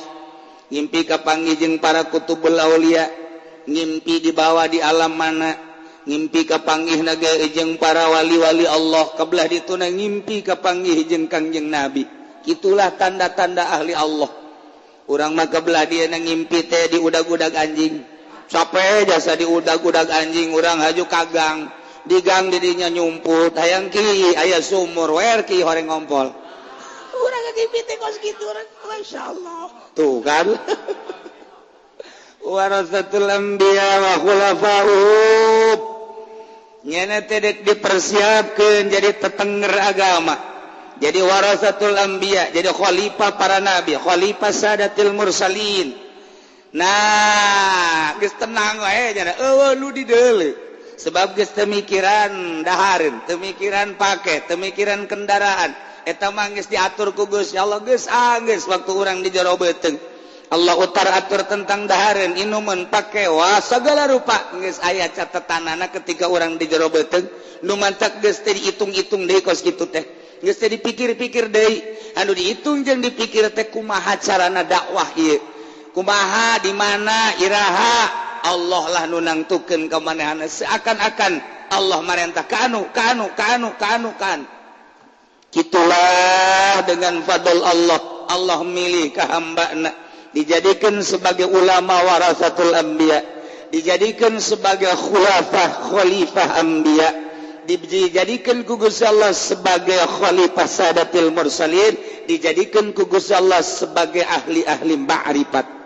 ngimpi kapanggih jeung para kutubul aulia, ngimpi dibawa di alam mana, ngimpi kapanggihna ge jeung para wali-wali Allah, kabelah dituna ngimpi kapanggih jeung Kangjeng Nabi. Itulah tanda-tanda ahli Allah. Urang mah kabelah dia ngimpi teh diudag-udag anjing. Capek jasa diudag-udag anjing, urang haju kagang. Di gang didinya nyumput, hayang ki aya sumur, wer ki horeng ngompol. Urang ngimpi teh kos kitu urang, masyaallah. Tuh kan. Warasatul anbiya wa khulafa'uhum. Nyana teh dek dipersiapkeun jadi tetenger agama. Jadi warasatul anbiya, jadi khalifah para nabi, khalifah sadatil mursalin. Nah, geus tenang wae nya, eueuh nu dideuleu. Sebab geus teu mikiran dahareun, teu mikiran pake, teu mikiran kendaraan. Eta mah geus diatur ku Gusti Allah, geus geus waktu urang di jero beuteung. Allah utar atur tentang dahareun, inuman, pake, wah segala rupa geus aya catetanana ketika urang di jero beuteung. Nu mantak geus teu dihitung-hitung deui kos kitu teh. Geus teu dipikir-pikir deui, anu dihitung jeung dipikir teh kumaha carana dakwah ieu, kumaha di mana iraha. Allah lah nu nangtukeun ka manehna, seakan-akan Allah marentah ka anu ka anu ka anu ka anu ka anu. Kitulah dengan fadl Allah, Allah milih ka hambana dijadikan sebagai ulama warasatul anbiya, dijadikan sebagai khulafah khalifah anbiya, dijadikan ku Gusti Allah sebagai khalifah sadatil mursalin, dijadikan ku Gusti Allah sebagai ahli-ahli ma'rifat.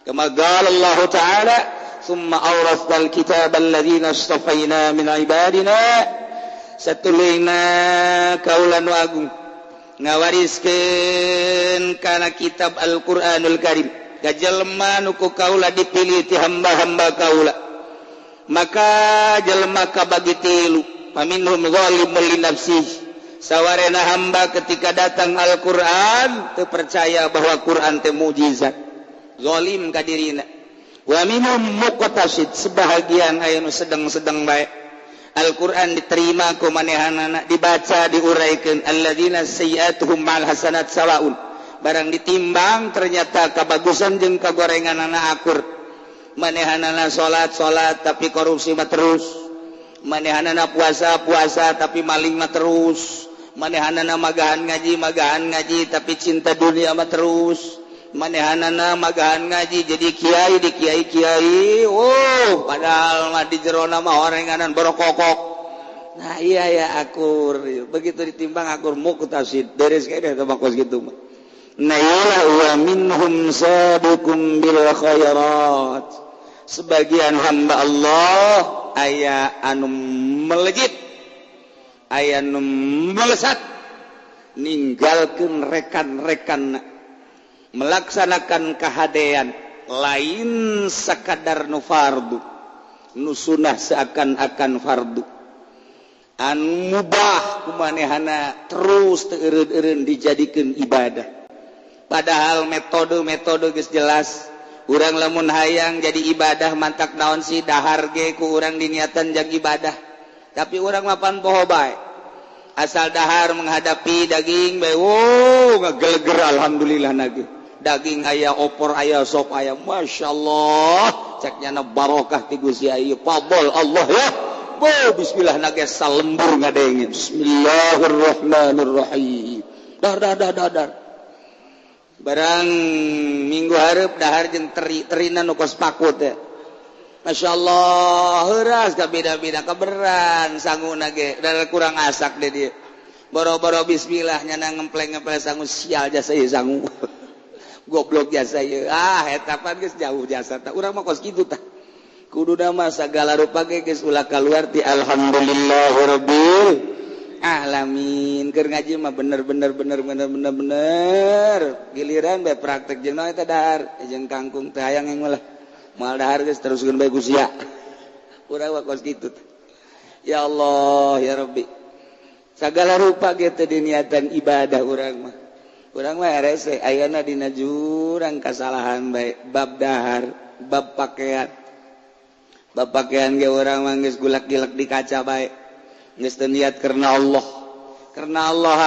Kama qala Allah Ta'ala, summa awrasnal kitaba alladzina istafaina min ibadina. Satuluyna kaula nu agung ngawariskeun kana kitab Al-Qur'anul Karim ka jelema nu ku kaula dipilih ti hamba-hamba kaula. Maka jelema kabagi tilu, paminhum zalimul li nafsihi. Sawarena hamba ketika datang Al-Qur'an teu percaya bahwa Qur'an teh mukjizat, zalim ka dirina. Wa minhum muqtasid, sebahagian aya nu sedang-sedang bae. Al-Qur'an diterima ku manehanana, dibaca diuraikeun, alladzina sayyi'atuhum ma'al hasanat sawaun. Barang ditimbang ternyata kabagusan jeung kagorenganana akur. Manehanana salat-salat tapi korupsi mah terus. Manehanana puasa-puasa tapi maling mah terus. Manehanana magahan ngaji tapi cinta dunia mah terus. Manehanana magahan ngaji jadi kiai di kiai-kiai, oh padahal mah di jerona mah orenganan borokokok. Nah iya ya akur, begitu ditimbang akur muqtasid, beres kayaknya sama kos gitu mah. Nah iyalah wa minhum sabiqum bil khairat. Sebagian hamba Allah aya anu melejit. Aya nu melesat ninggalkeun rekan-rekan melaksanakan kahadean, lain sakadar nu fardu, nu sunah seakan-akan fardu, anu mubah kumanehana terus teu eureun-eureun dijadikeun ibadah. Padahal metode-metode geus jelas. Urang lamun hayang jadi ibadah mantak naon sih, dahar ge ku urang diniatan jang ibadah, tapi urang mapan poho bae. Asal dahar menghadapi daging bae, wow, ngageleger, alhamdulillah nage daging aya, opor aya, sop aya, Masya Allah, cek nyana barokah ti Gusti ieu fadl Allah ya. Bo, bismillah nage salembur ngadenge bismillahirrahmanirrahim, dar dar dar dar dar. Barang minggu hareup dahar jeung teri, terina nu kos paku teh. Masya Allah, heuras ka beda-beda keberan sanguna ge da kurang asak deh dia. Boro-boro bismillah nyana ngempleng-ngempleng sangu, sial jasa ieu sangu. Goblok jasa ieu. Ah, eta pan geus jauh jasa tah. Urang mah kos kitu tah. Kuduna mah sagala rupa ge geus ulah kaluar ti alhamdulillahirabbil alamin. Keur ngaji mah bener bener bener bener bener bener. Giliran bae praktek jeung naon eta, dahar jeung kangkung teh hayang yang malah moal dahar geus teruskeun bae ku sia. Urang mah kos kitu. Ya Allah ya Rabbi. Sagala rupa ge teu diniatan ibadah urang mah. Urang mah rese ayana dina jurang kasalahan bae bab dahar, bab pakaian. Bab pakaian ge urang mah geus gulak-gilek di kaca bae. Geus teu niat karena Allah. Karena Allah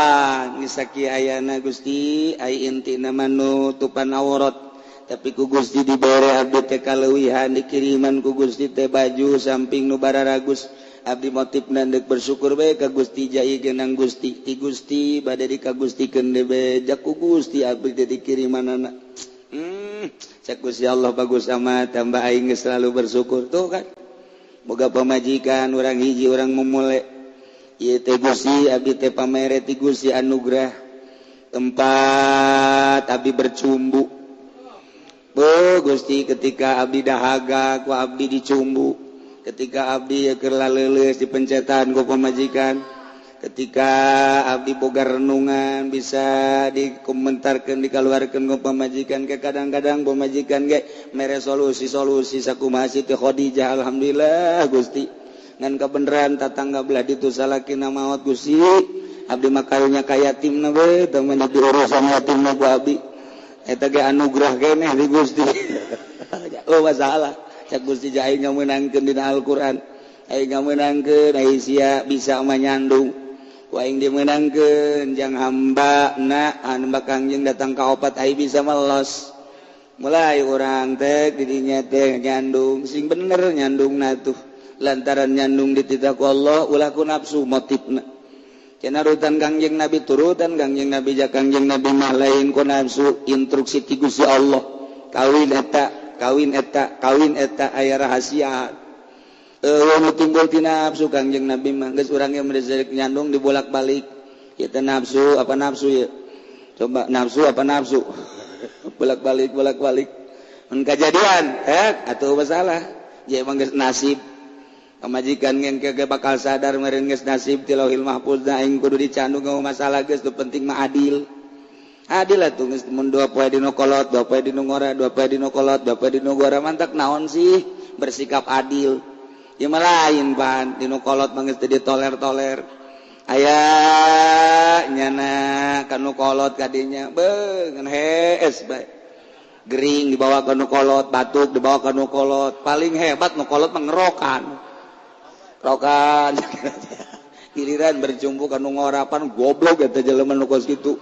geus sakieu ayana Gusti, ai intina mah nutupan aurat. Tapi ku Gusti dibere abdi teh kaleuwihan, dikiriman ku Gusti teh baju samping nu bararagus. Abdi motifna deuk bersyukur bae ka Gusti, jai genang Gusti ti Gusti bade dikagustikeun deui ja ku Gusti abdi teh dikirimanana. Cek Gusti Allah bagus amat, tambah aing geus selalu bersyukur tuh kan. Boga pamajikan urang hiji urang memule. Ieu teh Gusti abdi teh pamere ti Gusti anugerah tempat abdi bercumbu. Bo Gusti, ketika abdi dahaga ku abdi dicumbu. Ketika abdi keur laleuleus dipencetan ku pamajikan. Ketika abdi boga renungan bisa dikomentarkeun, dikaluarkeun ku pamajikan. Ke kadang-kadang pamajikan ge mere solusi-solusi sakumaha Siti Khadijah, alhamdulillah Gusti. Ngan kabeneran tatangga belah ditu salakina maot Gusti. Abdi mah karunya ka yatimna we teu mah diurusan yatimna ku abdi. Eta ge anugerah keneh di Gusti. Oh masalah. Cak Gusti ja aing ngamenangkeun dina Al-Qur'an. Aing ngamenangkeun ai sia bisa manyandung. Ku aing dimeunangkeun jang hamba na anu Kangjeng datang ka opat ai bisa melos. Mulai urang teh didinya teh nyandung sing bener nyandungna tuh. Lantaran nyandung dititah ku Allah ulah ku nafsu motifna. Cenah rutan Kangjeng Nabi, turutan Kangjeng Nabi, ja Kangjeng Nabi mah lain ku nafsu, instruksi ti Gusti Allah. Kawin eta, kawin eta, kawin eta aya rahasia. Eueuh nu timbul ti nafsu Kangjeng Nabi mah geus urang ge mere nyandung dibolak-balik. Ieu teh nafsu apa nafsu ieu? Coba nafsu apa nafsu? Bolak-balik bolak-balik. Mun kajadian, atuh masalah. Ja emang geus nasib. Pamajikan ge ge bakal sadar meureun geus nasib ti Lauhil Mahfuz da aing kudu dicandung masalah geus, nu penting mah adil. Adil atuh geus mun dua poe dinu kolot, dua poe dinu ngora, dua poe dinu kolot, dua poe dinu ngora, mantak naon sih bersikap adil. Ieu mah lain pan, dinu kolot mah geus teu ditoler-toler. Aya nyana kanu kolot kadinya beuh ngan hees bae. Gering dibawa ka nu kolot, batuk dibawa ka nu kolot, paling hebat nu kolot mah ngerokan. Rokan giliran bercumbu kanu ngorapan goblok eta jelema nu kos kitu.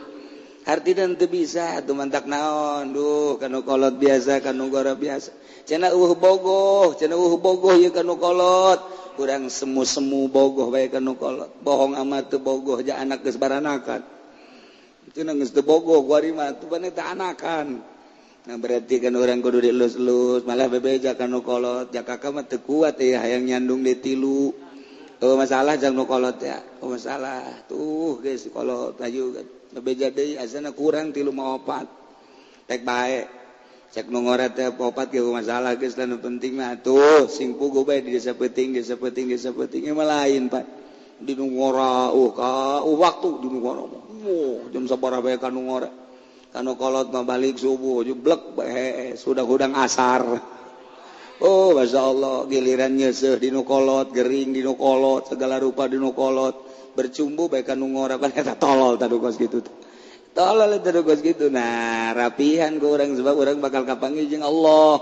Artina teu bisa atuh mantak naon, duh kanu kolot biasa, kanu ngora biasa. Cenah eueuh bogoh, cenah eueuh bogoh ieu kanu kolot. Urang semu-semu bogoh bae kanu kolot. Bohong amat teu bogoh ja anak geus baranakan. Cenah geus teu bogoh kuari mah atuh ban eta anakan. Nah berarti kan orang kudu dielus-elus, malah bebeja kanu kolot, ja kakak mah teu kuat ya hayang nyandung di tilu. Oh masalah jang nu kolot ya. Oh masalah tuh geus kolot ayu kan. Bebeja deui asana kurang tilu mah opat. Tek bae. Cek nu ngora teh opat ge masalah geus lah, nu penting mah tuh sing puguh bae di desa peuting, desa peuting, desa peuting mah lain Pak. Di nu ngora ka waktu di nu ngora. Wah, jam sabaraha bae ka nu ngora. Kanu kolot mah balik subuh jeblek bae sudah hudang asar. Oh, Masya Allah, giliran nyeuseuh di nu kolot, gering di nu kolot, segala rupa di nu kolot, bercumbu bae ka nu ngora kan eta tolol tadu kos kitu. Tolol eta kos kitu. Nah, rapihan ku urang sebab urang bakal kapanggih jeung Allah.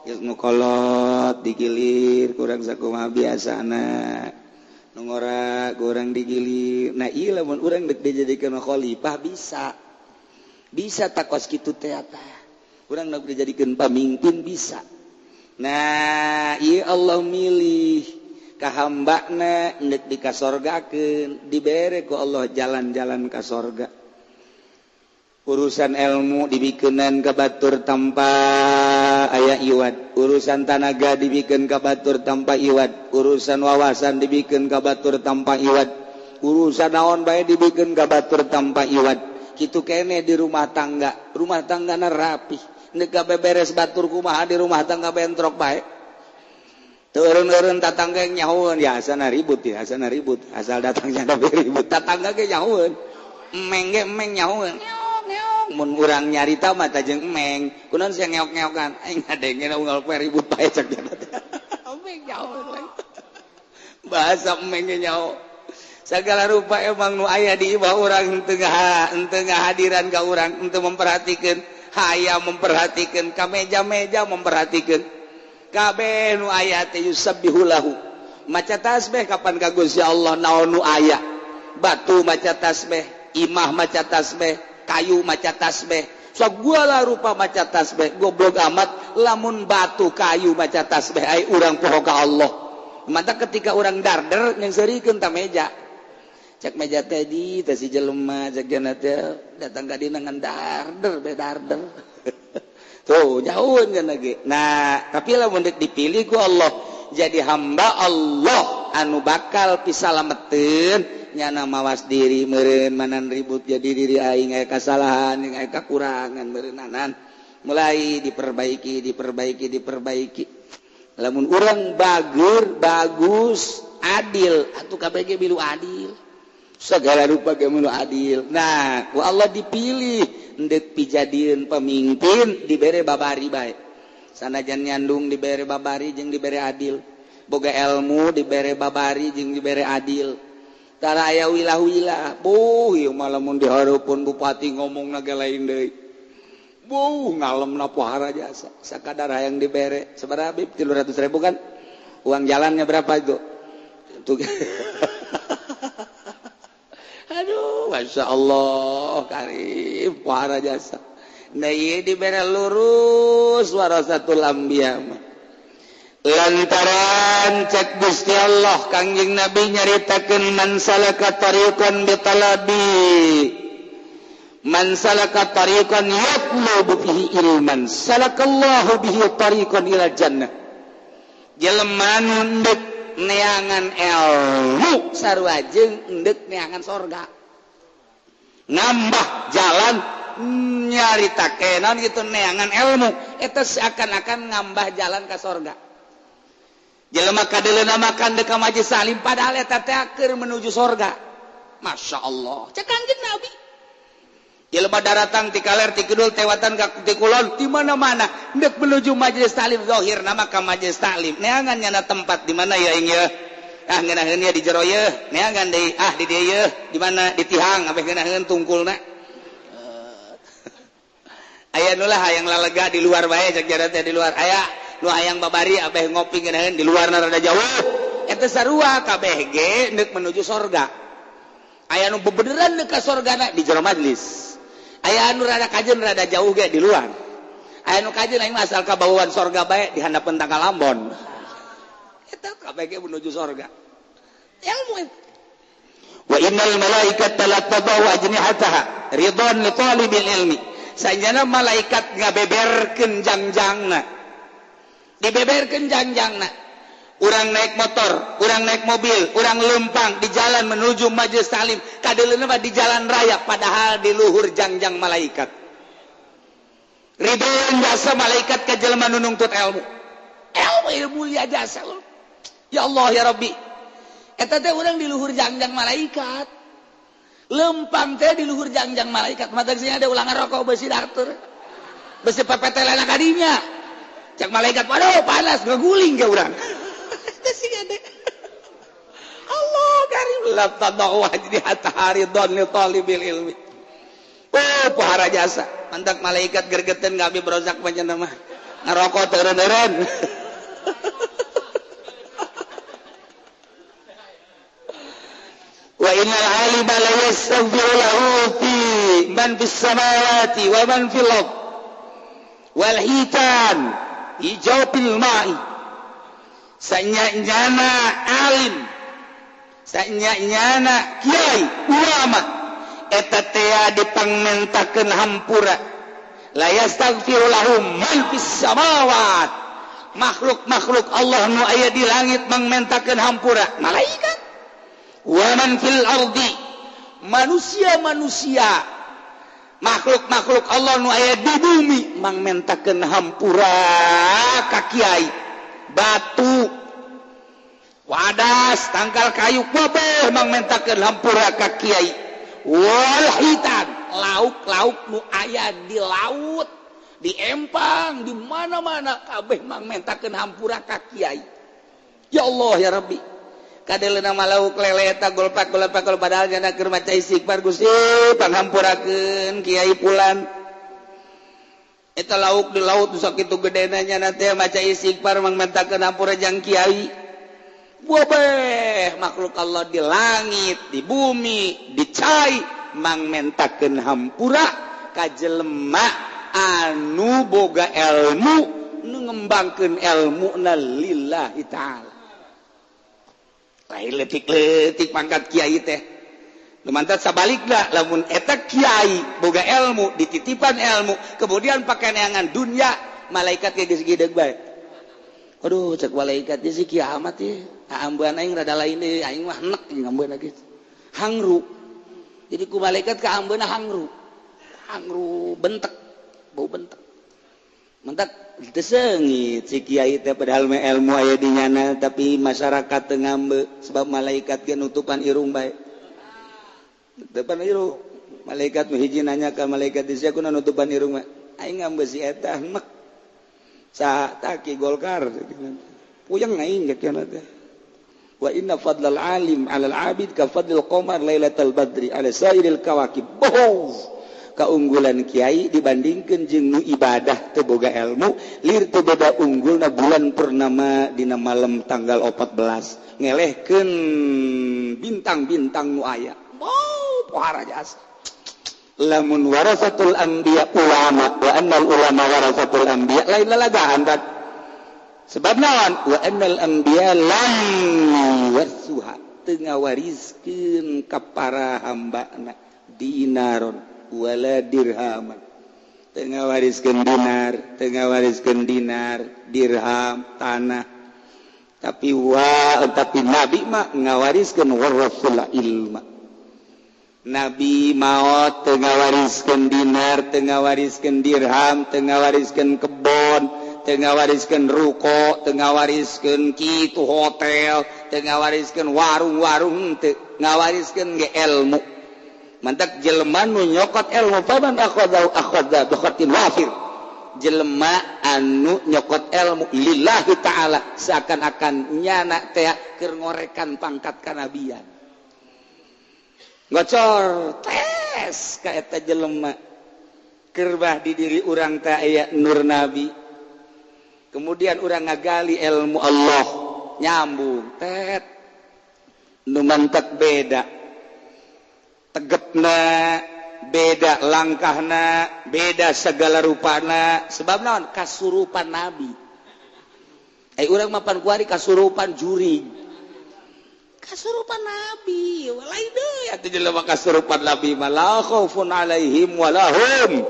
Geus nu kolot digilir kurang sakumaha biasana. Nu ngora kurang digilir. Nah, ieu lamun urang deuk dijadikeun khalifah bisa. Bisa takos kitu teh tah. Urang deuk dijadikeun pamimpin bisa. Nah, ieu Allah milih ka hambana deuk dikasorgakeun, dibere ku Allah jalan-jalan ka sorga. Urusan ilmu dibikenan ka batur tanpa aya iwad, urusan tanaga dibikeun ka batur tanpa iwad, urusan wawasan dibikeun ka batur tanpa iwad, urusan naon bae dibikeun ka batur tanpa iwad. Kitu keneh di rumah tangga, rumah tanggana rapih. Nek beberes batur kumaha di rumah tangga bentrok bae. Turun-turun tatangga nyahueun ya asana ribut ya, asana ribut, asal datangnya tapi ribut. Tatangga ge nyahueun. Emeng ge emeng nyahueun. Ngeok-ngeok. Mun urang nyarita mah tah jeung emeng. Kunaon sia ngeok-ngeokan? Aing ngadengena unggal poe ribut bae cek dia teh. Emeng nyahueun. Bahasa emeng ge nyaho. Segala rupa emang nu aya di imah urang teu ngahadiran ka urang, henteu memperhatikeun. Hayam memperhatikan, ka meja-meja memperhatikan. Kabeh nu aya teh yusabbihu lahu. Maca tasbih kapan ka Gusti Allah naon nu aya. Batu maca tasbih, imah maca tasbih, kayu maca tasbih. Sagala rupa maca tasbih, goblok amat lamun batu kayu maca tasbih ai urang poho ka Allah. Mata ketika urang darder nyeungseurikeun ta meja. Cek meja tadi teh si jelema cek jana teh datang ka dina ngan darder be darder. Tuh jauheun kan lagi. Nah, tapi lamun deuk dipilih ku Allah jadi hamba Allah anu bakal pisalameteun nyana mawas diri meureun manan ribut jadi diri aing aya kasalahan jeung aya kakurangan meureunnanan mulai diperbaiki diperbaiki diperbaiki. Lamun urang bager bagus adil atuh kabeh ge milu adil. Segala rupa ge milu adil. Nah, ku Allah dipilih endek pijadieun pemimpin dibere babari bae. Sanajan nyandung dibere babari jeung dibere adil. Boga ilmu dibere babari jeung dibere adil. Tara aya wilah-wilah. Buh, ieu mah lamun dihareupeun bupati ngomongna ge lain deui. Buh, ngalemna pohara jasa. Sakadar hayang dibere. Sabaraha Bib? 300.000 kan? Uang jalannya berapa itu? Tuh. Aduh, Masya Allah, karim, pohara jasa. Nah, ieu dibere lurus warasatul anbiya mah. Lantaran cek Gusti Allah Kangjeng Nabi nyaritakeun man salaka tariqan bitalabi man salaka tariqan yatlubu fihi ilman salakallahu bihi tariqan ila jannah. Jelema nu endek neangan ilmu sarua jeung endek neangan sorga. Nambah jalan nyaritakeun naon kitu neangan ilmu eta seakan-akan ngambah jalan ka sorga. Jelema kadeuleuna makan deuk ka majelis salim padahal eta teh keur menuju sorga. Masya Allah. Cek Kangjeng Nabi. Jelema daratang ti kaler ti kidul tewatan ka ti kulon di mana-mana deuk menuju majelis taklim zahir nama ka majelis taklim. Neangan nyana tempat di mana ya ing ye? Ah ngeunaheun ye di jero ye, neangan deui ah di dieu ye, di mana di tihang abeh ngeunaheun tungkulna. Aya nu lah hayang lalega di luar bae cek jara teh di luar. Aya nu hayang babari abeh ngopi ngeunaheun di luar rada jauh. Eta sarua kabeh ge deuk menuju sorga. Aya nu bebeneran deuk ka sorgana di jero majelis. Aya anu rada kajeun rada jauh ge di luar. Aya nu kajeun aing mah asal kabawaan sorga bae di handapeun tangkal ambon. Eta kabeh ge menuju sorga. Ilmu itu. Wa innal malaikata la tadau ajnihataha ridwan li talibil ilmi. Sanjana malaikat ngabeberkeun jangjangna. Dibeberkeun jangjangna. Urang naik motor, urang naik mobil, urang lempang di jalan menuju majelis taklim, kadeuleuna mah di jalan raya padahal di luhur jangjang malaikat. Ridhoan jasa malaikat ka jelema nu nungtut ilmu. Ilmu ilmu mulia jasa. Ya Allah ya Rabbi. Eta teh urang di luhur jangjang malaikat. Lempang teh di luhur jangjang malaikat. Mata sini ada ulangan rokok besi daktur. Besi pepetelana kadinya. Cak malaikat, waduh panas ngeguling ke urang. Teh sih ada. Allah karim la tadau wajhi haridon li talibil ilmi. Oh, pohara jasa. Mantak malaikat gergeten gabi berozak macam nama. Ngerokok teureun-eureun. Wa innal alima la yastaghfiru lahu fi man fis samawati wa man fil ard wal hitan hijau fil ma'i. Sanya-nyana alim, sanya-nyana kiai ulama eta tea dipangmentakeun hampura. La yastaghfiru lahum man fis samawat. Makhluk-makhluk Allah nu aya di langit mangmentakeun hampura malaikat. Wa man fil ardi, manusia-manusia makhluk-makhluk Allah nu aya di bumi mangmentakeun hampura ka kiai. Batu, wadas, tangkal kayu kabeh mangmentakeun hampura ka kiai. Wal hitan, lauk-lauk nu aya di laut, di empang, di mana-mana kabeh mangmentakeun hampura ka kiai. Ya Allah ya Rabbi. Kadeleuna mah lauk lele eta golpak-golpak padahal nya keur maca istighfar Gusti panghampurakeun kiai pulan. Eta lauk di laut nu sakitu gedena nya teh maca istighfar mangmentakeun hampura jang kiai. Wabeh makhluk Allah di langit, di bumi, di cai mangmentakeun hampura ka jelema anu boga ilmu nu ngembangkeun elmuna lillahi ta'ala. Lain leutik-leutik pangkat kiai teh. Nu mantat sabalikna lamun eta kiai boga ilmu, dititipan ilmu, kemudian pakeneangan dunya, malaikat ge geus gideg bae. Aduh cek malaikat geus kiamat ieu. Ambeun aing rada lain deui, aing mah enek jeung ambeun geus. Hangru. Jadi ku malaikat ka ambeunna hangru. Hangru bentek, bau bentek. Mentak teu seungit si kiai teh padahal mah ilmu aya di nyana tapi masyarakat teu ngambe sebab malaikat ge nutupan irung bae. Nutupan irung. Malaikat nu hiji nanya ka malaikat di sia kuna nutupan irung mah. Aing ngambe si eta enek. Saha taki Golkar. Puyeng aing ge kieu teh. Wa inna fadlal alim 'alal 'abid ka fadlil qamar lailatal badri 'ala sairil kawakib. Bohong. Keunggulan kiai dibandingkan jeung nu ibadah teu boga ilmu lir teu beda unggulna bulan purnama dina malam tanggal 14 ngelehkeun bintang-bintang nu aya. Oh, pohara jasa. Lamun warasatul anbiya ulama wa annal ulama warasatul anbiya lain lalagaan kan. Sebab naon? Wa annal anbiya lam warsuha teu ngawariskeun ka para hambana dinaron wala dirhaman. Teu ngawariskeun dinar, teu ngawariskeun dinar, dirham, tanah. Tapi tapi nabi mah ngawariskeun warasul ilma. Nabi maot teu ngawariskeun dinar, teu ngawariskeun dirham, teu ngawariskeun kebon, teu ngawariskeun ruko, teu ngawariskeun kitu hotel, teu ngawariskeun warung-warung, teu ngawariskeun ge ilmu. Mantak jelema nu nyokot ilmu faman akhadha akhadha bi khatin wafir. Jelema anu nyokot ilmu lillahi ta'ala seakan-akan nyana teh keur ngorekan pangkat kanabian. Ngocor tes ka eta jelema. Kerbah di diri urang teh aya nur nabi. Kemudian urang ngagali ilmu Allah nyambung tet. Nu mantak beda. Tegepna beda, langkahna beda, segala rupana sebab naon kasurupan nabi. Urang mapan kuari kasurupan jurig, kasurupan nabi walai deui atuh jelema kasurupan nabi mah la khaufun alaihim walahum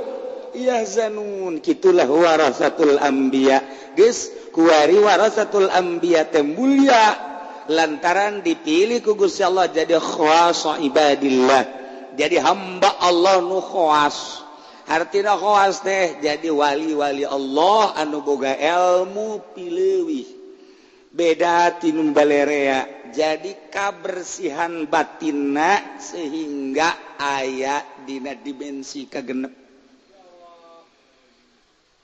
yahzanun. Kitulah warasatul anbiya. Geus kuari warasatul anbiya teh mulia lantaran dipilih ku Gusti Allah jadi khawasa ibadillah, jadi hamba Allah nu khawas. Hartina khawas teh jadi wali-wali Allah anu boga ilmu pileuwih. Beda tinu balerea Jadi kabersihan batinna sehingga aya dina dimensi kagenep.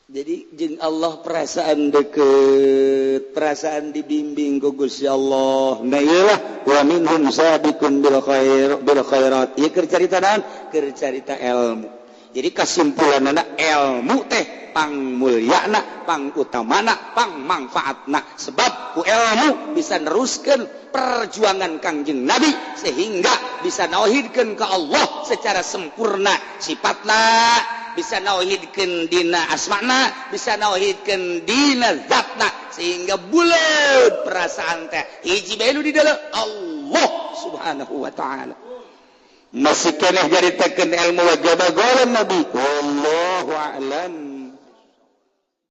Jadi jeung Allah perasaan deket, perasaan dibimbing ku Gusti Allah. Nah, iyalah, wa minhum sabiqun bil khair bil khairat. Ieu keur carita naon? Keur carita ilmu. Jadi kesimpulanna, ilmu teh pang mulyana, pang utamana, pang mangfaatna, sebab ku ilmu bisa neruskeun perjuangan Kangjeng Nabi sehingga bisa nauhidkeun ke Allah secara sempurna sifatna, bisa nauhidkeun dina asmana, bisa nauhidkeun dina zatna, sehingga bulat perasaan teh hiji bae di dalam Allah Subhanahu wa Ta'ala. Masih keneh nyaritakeun ilmu wajaba golan Nabi, wallahu a'lam.